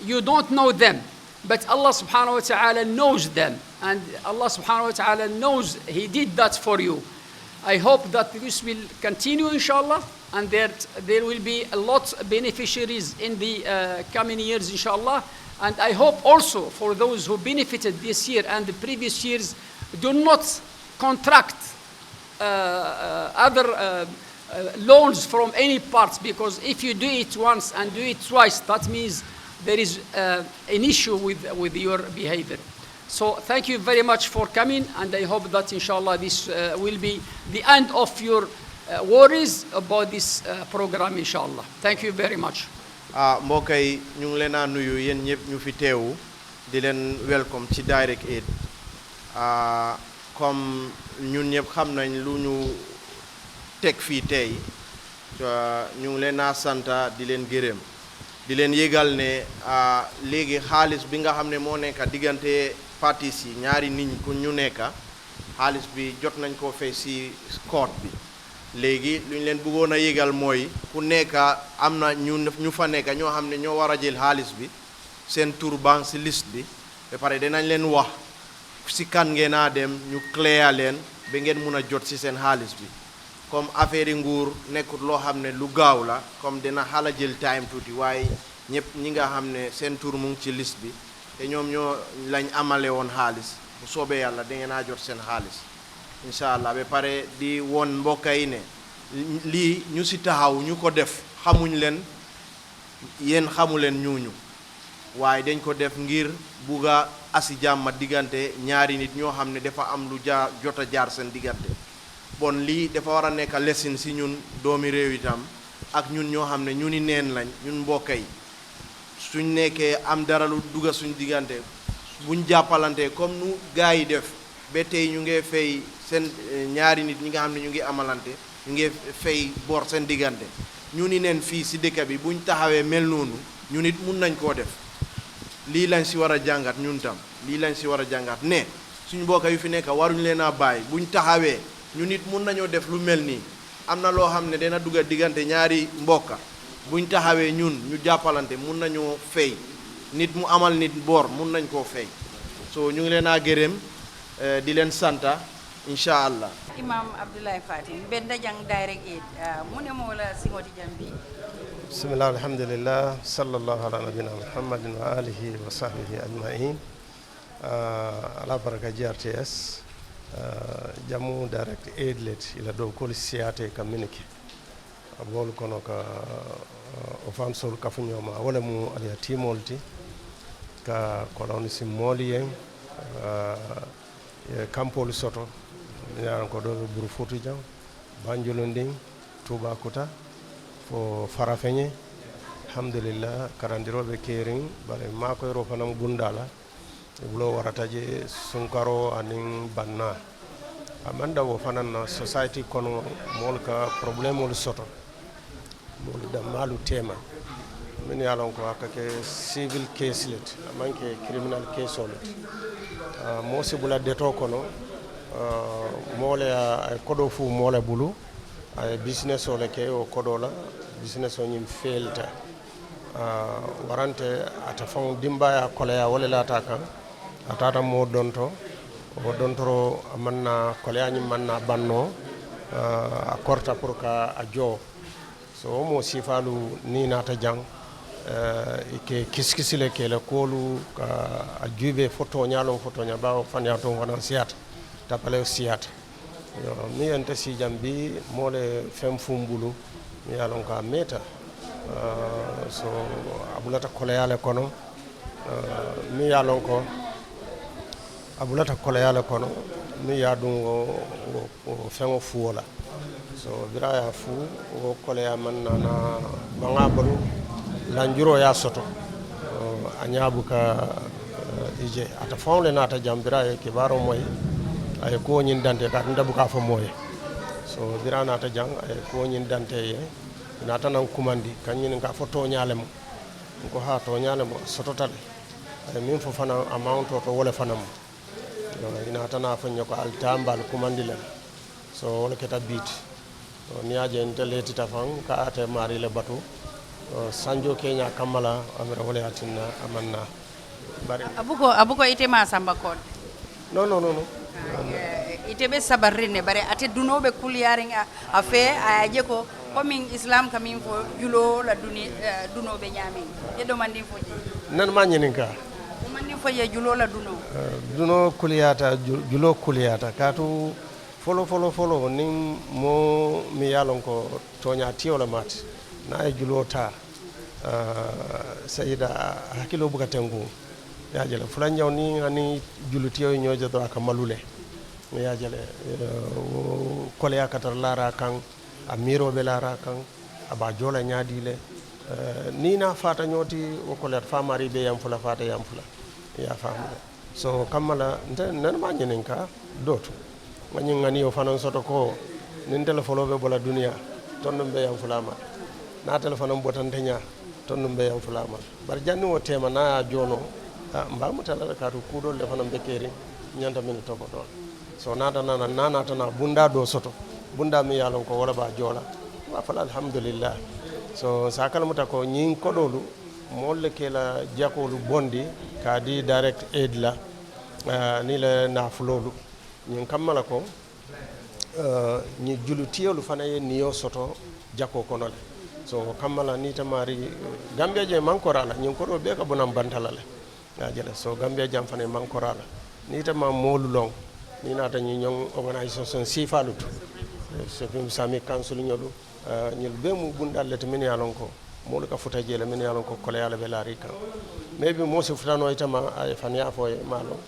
you don't know them, but Allah subhanahu wa ta'ala knows them, and Allah subhanahu wa ta'ala knows He did that for you. I hope that this will continue, inshallah, and that there will be a lot of beneficiaries in the uh, coming years, inshallah. And I hope also for those who benefited this year and the previous years, do not contract uh, uh, other uh, uh, loans from any part, because if you do it once and do it twice, that means there is uh, an issue with, with your behavior. So thank you very much for coming, and I hope that, inshallah, this uh, will be the end of your uh, worries about this uh, program, inshallah. Thank you very much. Ah, mbokk yi, ñu ngi leen a nuyu yéen ñëpp ñu fi teewu, di leen welcome ci Direct Aid. Ah, comme ñun ñëpp xam nañ lu ñu teg fii tey, ah, ñu ngi leen a santa, di leen gërëm, di leen yëgal ne ah, léegi xaalis bi nga xam ne moo nekk diggante parties yi, ñaari nit ku ñu nekk, xaalis bi jot nañ koo fay si court bi. Léegi lu ñu leen bëggoon a yëgal mooy ku nekk am na ñu ñu fa nekk ñoo xam ne ñoo war a jël xaalis bi, seen tur baa ngi si liste bi. Ba pare dinañ leen wax si kan ngeen a dem, ñu clear leen ba ngeen mun a jot si seen xaalis bi. Comme affaire yi nguur nekkut loo xam ne lu gaaw la, comme dina xala jël time tuuti, waaye ñëpp ñi nga xam ne seen tur mu ngi ci liste bi te ñoom ñoo lañ amale woon xaalis, bu soobee Yàlla da ngeen a jot seen xaalis, incha Allah. Ba pare di woon mbokk yi ne lii ñu si taxaw, ñu ko def, xamuñ leen, yéen xamu leen ñooñu, waaye dañ ko def ngir bugg a asi jàmm diggante ñaari nit ñoo xam ne dafa am lu jaar, jot a jaar seen diggante. Bon, lii dafa war a nekk lesson si ñun doomi réew itam, ak ñun ñoo xam ne ñu ni neen lañ, ñun mbokk yi. Suñ nekkee am dara lu dugga suñ diggante, buñ jàppalante comme nu gaa yi def, ba tey ñu ngi fay seen, eh, ñaari nit ñi nga xam ne ñu ngi amalante, ñu ngi fay bor seen diggante. Ñu ni neen fii si dëkk bi, buñ taxawee mel noonu, ñu nit mun nañ koo def. Lii lañ si war a jàngat ñun tam, lii lañ si war a jàngat ne suñ mbokk yu fi nekk waruñ leen a bàyyi. Buñ taxawee, ñu nit mun nañoo def lu mel nii. Am na loo xam ne dana dugga diggante ñaari mbokka, buñ taxawee ñun ñu jàppalante, mun nañoo fay. Nit mu amal nit bor, mun nañ koo fay. So ñu ngi leen a gërëm, eh, di leen santa, incha Allah. Imam Abdoulaye Fatim, Benda Jang Direct Aid, ah, mu ne moo la siŋoti jambi. Bismillah, alhamdulillah, sallallahu ala nabina Muhammadin wa alihi wa sahbihi ajmain. Ah, ala baraka G R T S. Ah, jamu Direct Aid let ila dow koli siyate ka minike. A bolu kono ka, ah, o fansol kafuñoma, wala mu aliya timol ti, ka koloni si moli yen, ah, e kampolu soto, ñaran ko ɗo ɓe Buru Fuutu Jam, Banjulun ɗin, Tubakuta, fo Farafeñe, Alhamdulillah, karandirooɓe keerin, bare maakoyroo fanan bundaala. E buloo warata je sunkaro anin banna. Amanda wo fanan na society kono moolu ka problemolu soto. Moolu dammaalu tema. Min ye a lon ko a ka ke civil case le ti, a maŋ ke criminal case le ti. Ah, moo si bula deto kono, ah, moo le a, a ye kodoo fuu moo le bulu, a ye business o le ke wo kodoo la, business o ñiŋ feelita. Ah, warante ate faŋo dimbaayaa koleyaa wo le laata a kaŋ. A taata moo donto, wo dontoroo a maŋ na koleyaa ñiŋ maŋ na bannoo, ah, a korita pour ka a joo. So wo moo siifaalu niŋ i naata jaŋ, eh, i ke kisikisi le ke i la kuwolu ka a juubee fo tooñaa loŋ fo tooñaa baawo faniyaa to fanaŋ siyaata, tapalewo siyaata. Yo, miŋ ye nte sii jaŋ bii, moo le feŋ fuu m bulu, miŋ ye a loŋ ko a meeta. Ah, so a bulata koleyaa le kono, ah, miŋ ye a loŋ ko a bulata koleyaa le kono, miŋ ye a duŋ wo, wo, wo feŋo fuwo la. So bira a ye a fuu, wo koleyaa maŋ naana baŋ a bulu, lanjuroo ye a soto. Oh, a ñaa buka, eh, i je. Ate faŋo le naata jaŋ, bira a ye kibaaroo moyi, a ye kuwo ñiŋ dante, kaatu nte buka a fo moo ye. So bira a naata jaŋ, a ye kuwo ñiŋ dante ye, i naata naŋ kumandi, ka ñininkaa fo tooñaa le mu. N ko haa, tooñaa le mu, a sotota le. A ye miŋ fo fanaŋ, amount to wo le fanaŋ mu. Yo, i naata naa fo n ye ko ali taa m be ali kumandi le. So wo le keta bii ti. Yo, niŋ i ye a je nte leetita faŋ ka ate maarii le batu. Yo, sanjoo ke ñaa kamma la, a mira wo le ye a tinna a maŋ naa. Bari a buko, a buko ite maa samba koot. Non, non, non, non. Ah, eh, ite be sabariŋ ne, bari ate dunoo be kuliyaariŋ a, a fee, a ye a je ko, komiŋ Islam ka miŋ fo, juloo la duni, eh, dunoo be ñaameŋ. Ye domandiŋ fo je. Nan maa ñininkaa. Domandiŋ fo je juloo la dunoo. Eh, dunoo kuliyaata, ju-, juloo kuliyaata. Kaatu foloo, foloo, foloo, niŋ moo miŋ ye a loŋ ko tooñaa tiyo le mu a ti, niŋ a ye juloo taa, ah, sayida a hakiloo buka tenkuŋ. I ye a je le, fulanjaŋo niŋ a niŋ julutiyo ye ñoo je doroŋ, a ka malu le. I ye a je le, eh, wo koleyaa ka tara laaraa kaŋ, a miiroo be laaraa kaŋ, a be a joo la ñaadii le. Eh, niŋ i naa faata ñoo ti, wo koleyaata fo a maarii be yaŋ fula, faata yaŋ fula. I ye a faamu le. So, kamma la, nte, nte maa ñininkaa doo to. Ŋa ñiŋ ŋaniyo fanaŋ soto ko, niŋ nte le foloo be bo la duniyaa, tonduŋ be yaŋ fula a ma. Niŋ ate le fanaŋ bota nte ñaa, tonduŋ be yaŋ fula a ma. Bari janniŋ wo teema, niŋ a ye a joo noo, a, m be a muta la le, kaatu kuu doolu le fanaŋ be keriŋ, ñanta mennu topotoo la. So, niŋ a naata naa, niŋ a naata naa bundaa doo soto, bundaa miŋ ye a loŋ ko wo le be a joo la, m be a fo la alhamdulillahi. So, n si a kalamuta ko ñiŋ kodoolu, moolu le ka i la jakoolu bondi, ka a dii direct aid la, eh, niŋ i la naafuloolu. Ñiŋ kamma la ko, eh, ñiŋ julutiyoolu fanaŋ ye niyo soto jakoo kono le. So, wo kamma la, niŋ ite maarii, Gambia je, i maŋ kori a la, ñiŋ kodoo bee ka bo naŋ banta la le. I ye a je le, so, Gambia jaŋ fanaŋ, i maŋ kori a la. Niŋ ite maŋ moolu loŋ, niŋ i naata ñiŋ ñoŋ organisation siifaalu to, eh, Sefin Sami Kansuliñolu, eh, ñolu bee mu bundaalu le ti mennu ye a loŋ ko moolu ka futa jee le, mennu ye a loŋ ko koleyaa le be laariŋ i kaŋ. Maybe moo si futa noo ite ma, a ye faniyaa fo i ye, i maŋ a loŋ.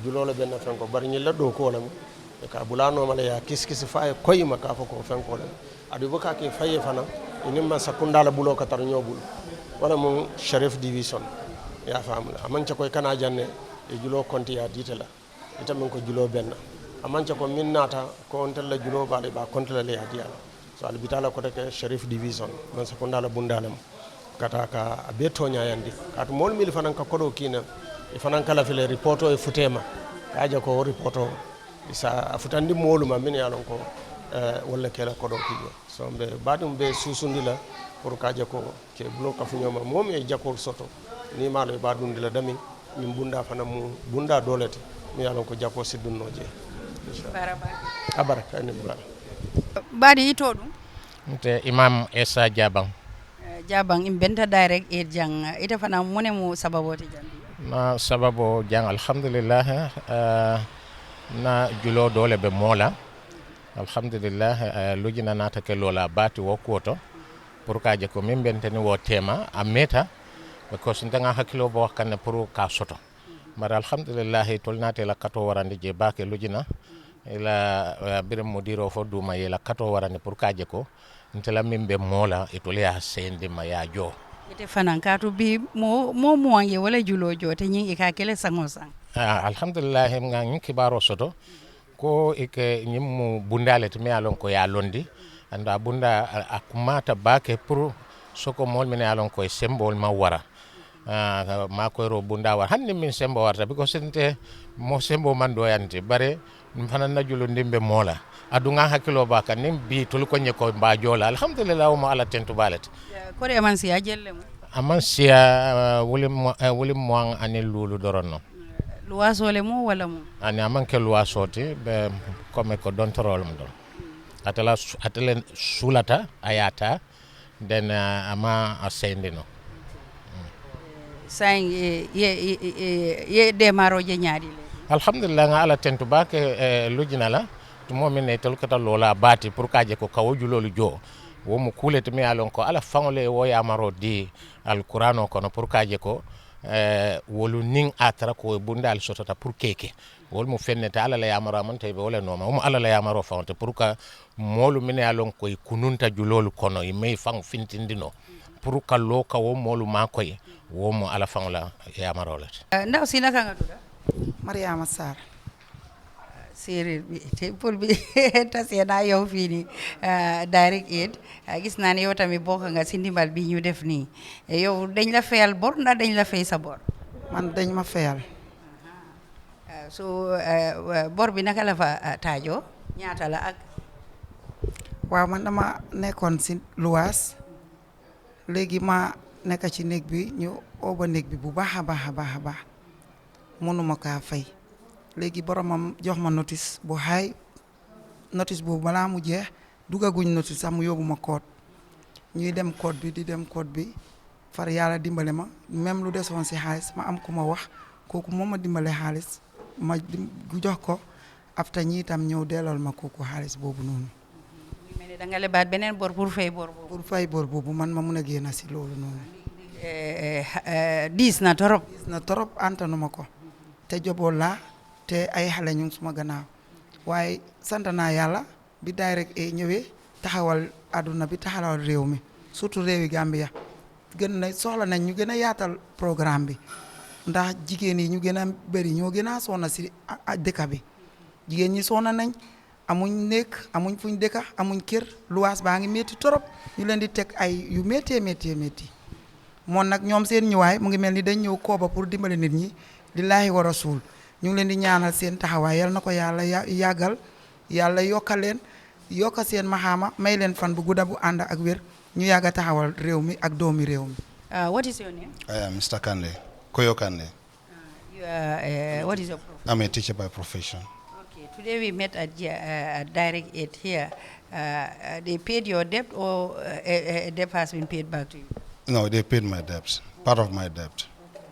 Juloo le be n na fenkoo, bari ñiŋ la dookuwo le mu. I ka a bula a nooma le, i ye a kisikisi fo a ye koyi i ma, ka a fo ko wo fenkoo le mu. Aduŋ i buka a ke faŋ ye fanaŋ, i niŋ mansakundaa la buloo ka tara ñoo bulu. Wo le mu Sherif Division. I ye a faamu le. A maŋ ke ko i kana a jaŋ ne, i ye juloo konti i ye a dii ite la. Ite meŋ ko juloo be n na. A maŋ ke ko meŋ naata ko ntelu la juloo be a la, i be a konti la le i ye a dii a la. So, ali bi taa la kote ke Sherif Division, mansakundaa la bundaa le mu. Ka taa ka a bee tooñaayandi. Kaatu moolu mennu fanaŋ ka kodoo kii naŋ, i fanaŋ ka lafi le ripootoo ye futa i ma. Ka a je ko wo ripootoo, i si a futandi moolu ma mennu ye a loŋ ko, eh, wolu le ka i la kodoo kii jee. So, mbe baadiŋo be suusundi la, pour ka a je ko, ka i buloo kafu ñoo ma. Moo meŋ ye jakoolu soto, niŋ i maŋ a loŋ, i be a dundi la daamiŋ. Ñiŋ bundaa fanaŋ mu bundaa doo le ti, meŋ ye a loŋ ko jakoo si duŋ noo jee. Inshallah. Baraka. A baraka, a ni baara. Baadi, i too duŋ? Nte Imam Esa Jabaŋ. Eh, Jabaŋ, i benta direct aid jaŋ. Ite fanaŋ, muŋ ne mu sababoo ti jaŋ? Ŋa sababoo jaŋ, alhamdulillahi, eh, ŋa juloo doo le be moo la. Alhamdulillahi, eh, lujina naata ke loo la baa ti wo kuwo to. Pour ka a je ko meŋ be nte niŋ wo teema, a meeta, because nte ŋa hakiloo bo kaŋ ne pour ka a soto. Bari alhamdulillahi, itolu naata i la katoo warandi jee baake lujina. I la, eh, biriŋ mudiiroo fo duuma ye i la katoo warandi pour ka a je ko nte la meŋ be moo la, itolu ye a seyindi n ma, i ye a joo. Ite fanan ka to bi mo mo mo ange wala julo jo te nyin ika kele sango sang. Ah, alhamdulillah, nga nyin kibaro soto. Ko ike nyin mu bundale to me alon ko ya londi. Anda bunda a, a kumata bake pour soko mol mine alon ko e sembol ma wara. Ah, ma ko ro bunda war hanni min sembo warta, because sente mo sembo man do yanti bare. Min fanan na julo ndimbe mola. Adunga hakilo baka nim bi tulu ko nyeko ba jola. Alhamdulillah, mo ala tentu balet. Kore man siya jelle mo. Aman siya, uh, wuli mo, uh, wuli mo an ani lulu doron no. Luwaso le mo wala mo? Ani aman ke luwaso ti be kome ko don torol mo don. Atala su- atala sulata ayata, then, uh, ama asende no. Sain ye ye ye de maro je nyaadi le. Alhamdulillah, nga ala tentu bake, eh, lujinala. Tumo min ne tol kata lola bati pour kaje ko kawo julolu jo. Wo mu kule to mi alon ko ala fangole wo ya maro di alqurano kono pour kaje ko, eh, wolu ning atra ko bunda al sotota pour keke. Wol mu fennete ala la yamaro amon tebe wala noma. Wo mu ala la yamaro fangte pour ka molu mine alon ko e kununta julolu kono e may fang fintindino. Pour ka lo ka wo molu ma koy wo mo ala fang la yamaro la. Eh, ndaw sila kanga tuda. Mariama Sarr. Séeréer bi te pël bi tase naa yow fii nii, ah, Direct Aid. Ah, gis naa ne yow tamit bokk nga si ndimbal bi ñu def nii. Eh, yow dañ la fayal bor ndax dañ la fay sa bor? Man dañ ma fayal. Ah, so, eh, bor bi naka la fa, ah, taajoo? Ñaata la ak? Waaw, man dama nekkoon si luwaas. Léegi ma nekk ci néeg bi, ñu ooba néeg bi bu baax a baax a baax a baax. Mënuma kaa fay. Léegi boromam jox ma notice bu high. Notice boobu balaa mu jeex, dugaguñ notice sax, mu yóbbu ma court. Ñuy dem court bi, di dem court bi. Far Yàlla dimbale ma, même lu desoon si xaalis, ma am ku ma wax, kooku moom ma dimbale xaalis, ma dim-, jox ko. After ñi itam ñëw dellool ma kooku xaalis boobu noonu. Mu ngi mel ni da nga lebaat beneen bor pour fay bor boobu. Pour fay bor boobu, man ma mun a génn si loolu noonu. Eh, eh, eh, diis na torop. Diis na torop, antanuma ko. Te jobool laa, te ay xale ñu ngi suma gannaaw. Waaye sant naa Yàlla bi Direct Aid ñëwee, taxawal àdduna bi, taxawal réew mi, surtout réewi Gambia. Gën na soxla nañ ñu gën a yaatal programme bi, ndax jigéen yi ñu gën a bëri ñoo gën a sonna si, a, a, dëkk bi. Jigéen ñi sonna nañ, amuñ néeg, amuñ fuñ dëkka, amuñ kër, luwaas baa ngi métti torop. Ñu leen di teg ay yu méttee méttee métti. Moom nag, ñoom seen ñëwaay mu ngi mel ni dañ ñëw kooba pour dimbale nit ñi, lillaahi wa rasul. Ñu ngi leen di ñaanal seen taxawaay, yal na ko Yàlla ya-, yàggal, Yàlla yokkal leen, yokka seen maxaama, may leen fan bu gudda bu ànd ak wér, ñu yàgg a taxawal réew mi ak doomi réew mi. Uh, what is your name? I am Mister Kande, Koyo Kande. Uh, you are, uh, what is your profession? I'm a teacher by profession. Okay, today we met at, G- uh, at Direct Aid here. Uh, uh, they paid your debt, or, uh, a, a debt has been paid back to you? No, they paid my debt, part of my debt.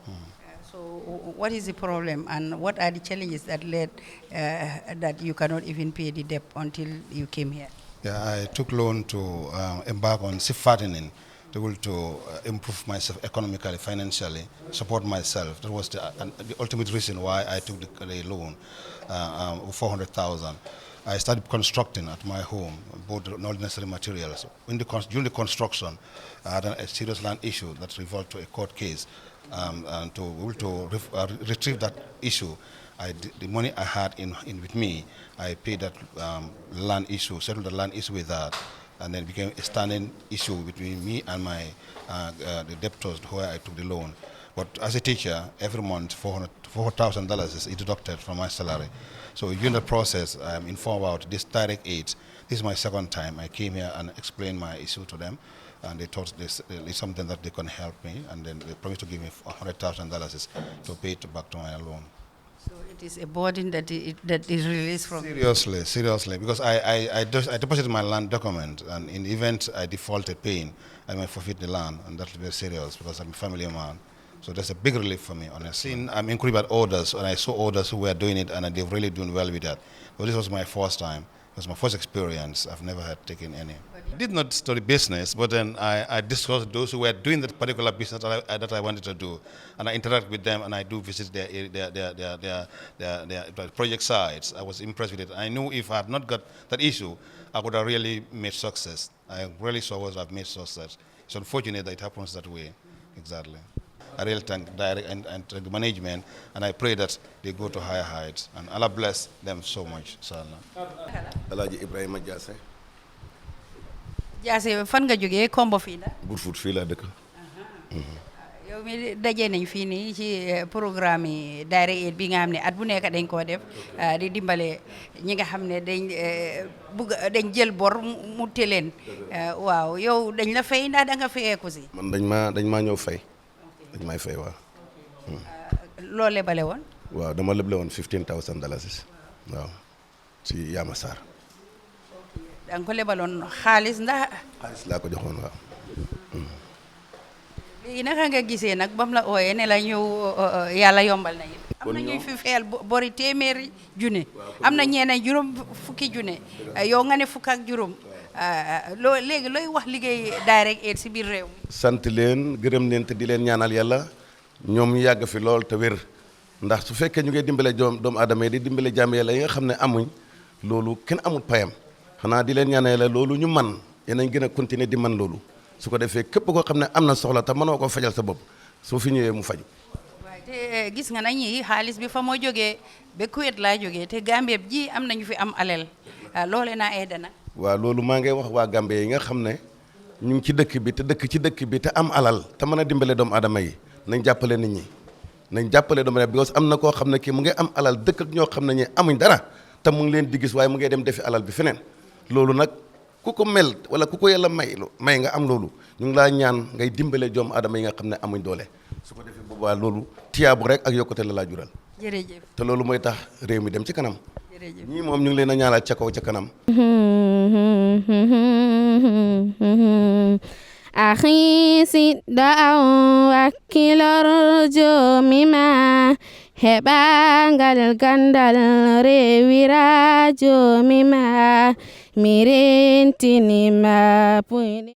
Mm. Uh, so, w- what is the problem, and what are the challenges that led, uh, that you cannot even pay the debt until you came here? Yeah, I took loan to, uh, embark on seafattening, to be able to, uh, improve myself economically, financially, support myself. That was the, uh, the ultimate reason why I took the, the loan, uh, um, four hundred thousand. I started constructing at my home, bought all the necessary materials. In the cons- during the construction, I had a serious land issue that revolved to a court case. Um, and to be able to ref- uh, retrieve that issue, I d- the money I had in, in with me, I paid that, um, land issue, settled the land issue with that, and then it became a standing issue between me and my, uh, uh, the debtors who I took the loan. But as a teacher, every month, four hundred, four thousand dollars is deducted from my salary. So during the process, I'm informed about this Direct Aid. This is my second time. I came here and explained my issue to them, and they thought this is something that they can help me, and then they promised to give me a hundred thousand dollars to pay it back to my loan. So it is a burden that it, that is released from you. Seriously, seriously, because I, I, I, just, I deposited my land document, and in the event I defaulted paying, I may forfeit the land, and that's very serious because I'm a family man. So that's a big relief for me, honestly. Seen, I'm encouraged by others, and I saw others who were doing it, and they've really done well with that. But this was my first time. It was my first experience. I've never had taken any. I did not study business, but then I, I discussed those who were doing that particular business that I, that I wanted to do. And I interact with them, and I do visit their, their, their, their, their, their, their project sites. I was impressed with it. I knew if I had not got that issue, I would have really made success. I really so was I've made so such. It's unfortunate that it happens that way. Exactly. I really thank direct and, and thank the management, and I pray that they go to higher heights. And Allah bless them so much, inshallah. Alaaji Ibrahima Diassé. Diassé, fan nga jógee? Kombo fii la? Burfut fii laa dëkk. Yow mi, daje nañ fii nii ci eh, programme yi Daara Aid bi nga xam ne at bu nekk dañ koo def, ah, di dimbale ñi nga xam ne dañ eh, bugg dañ jël bor mu mu të leen. Eh, waaw, yow dañ la fay ndax da nga fayeeku si? Man dañ maa dañ maa ñëw fay. Dañ may fay, waaw. Loo lebale woon? Waaw, dama leble woon fifteen thousand dollars. Waaw, si Yaama Sarr. Da nga ko lebaloon xaalis ndax? Xaalis laa ko joxoon, waaw. Léegi naka nga gisee nag bam la ooyee ne la ñëw? Yàlla yombal na it. Am na ñuy fi feel bori téeméeri junne, am na ñeneen juróom fukki junne. Yow nga ne fukk ak juróom. Loo léegi looy wax liggéey Direct Aid si biir réew mi? Sant leen, gërëm leen te di leen ñaanal Yàlla, ñoom ñu yàgg fi lool te wér. Ndax su fekkee ñu ngi dimbale joom doomu aadama yi, di dimbale jaam Yàlla yi nga xam ne amuñ, loolu kenn amul payam. Xanaa di leen ñaanal Yàlla loolu ñu man, yéen a gën a continuer di man loolu. Su ko defee, képp koo xam ne am na soxla te mënoo ko fajal sa bopp, soo fi ñëwee mu faju. Waaye te gis nga nañ ñi xaalis bi fa moo jógee, ba Kuwait laa jógee, te Gambie ji am nañu fi am alal. Loole naa aide na. Waaw, loolu maa ngay wax waa Gambie yi nga xam ne ñu ngi ci dëkk bi, te dëkk ci dëkk bi te am alal te mën a dimbale doomu aadama yi, nañ jàppale nit ñi. Nañ jàppale doomu aadama, because am na koo xam ne kii mu ngi am alal, dëkk ak ñoo xam ne ñi amuñ dara, te mu ngi leen di gis, waaye mu ngi dem defi alal bi feneen. Loolu nag, ku ko mel wala ku ko Yàlla may, may nga am loolu, ñu ngi laa ñaan ngay dimbale doomu aadama yi nga xam ne amuñ doole. Su ko defee, boobaa loolu tiyaabu rek ak yokkute la laa jural. Jërëjëf. Te loolu mooy tax réew mi dem ci kanam. Jërëjëf. Ñii moom, ñu ngi leen a ñaanal ca kaw ca kanam. Axi siɗɗo an, wakkilor joomi ma, heɓa ngal gandal, rewira joomi ma, mi rentini ma puyɗe.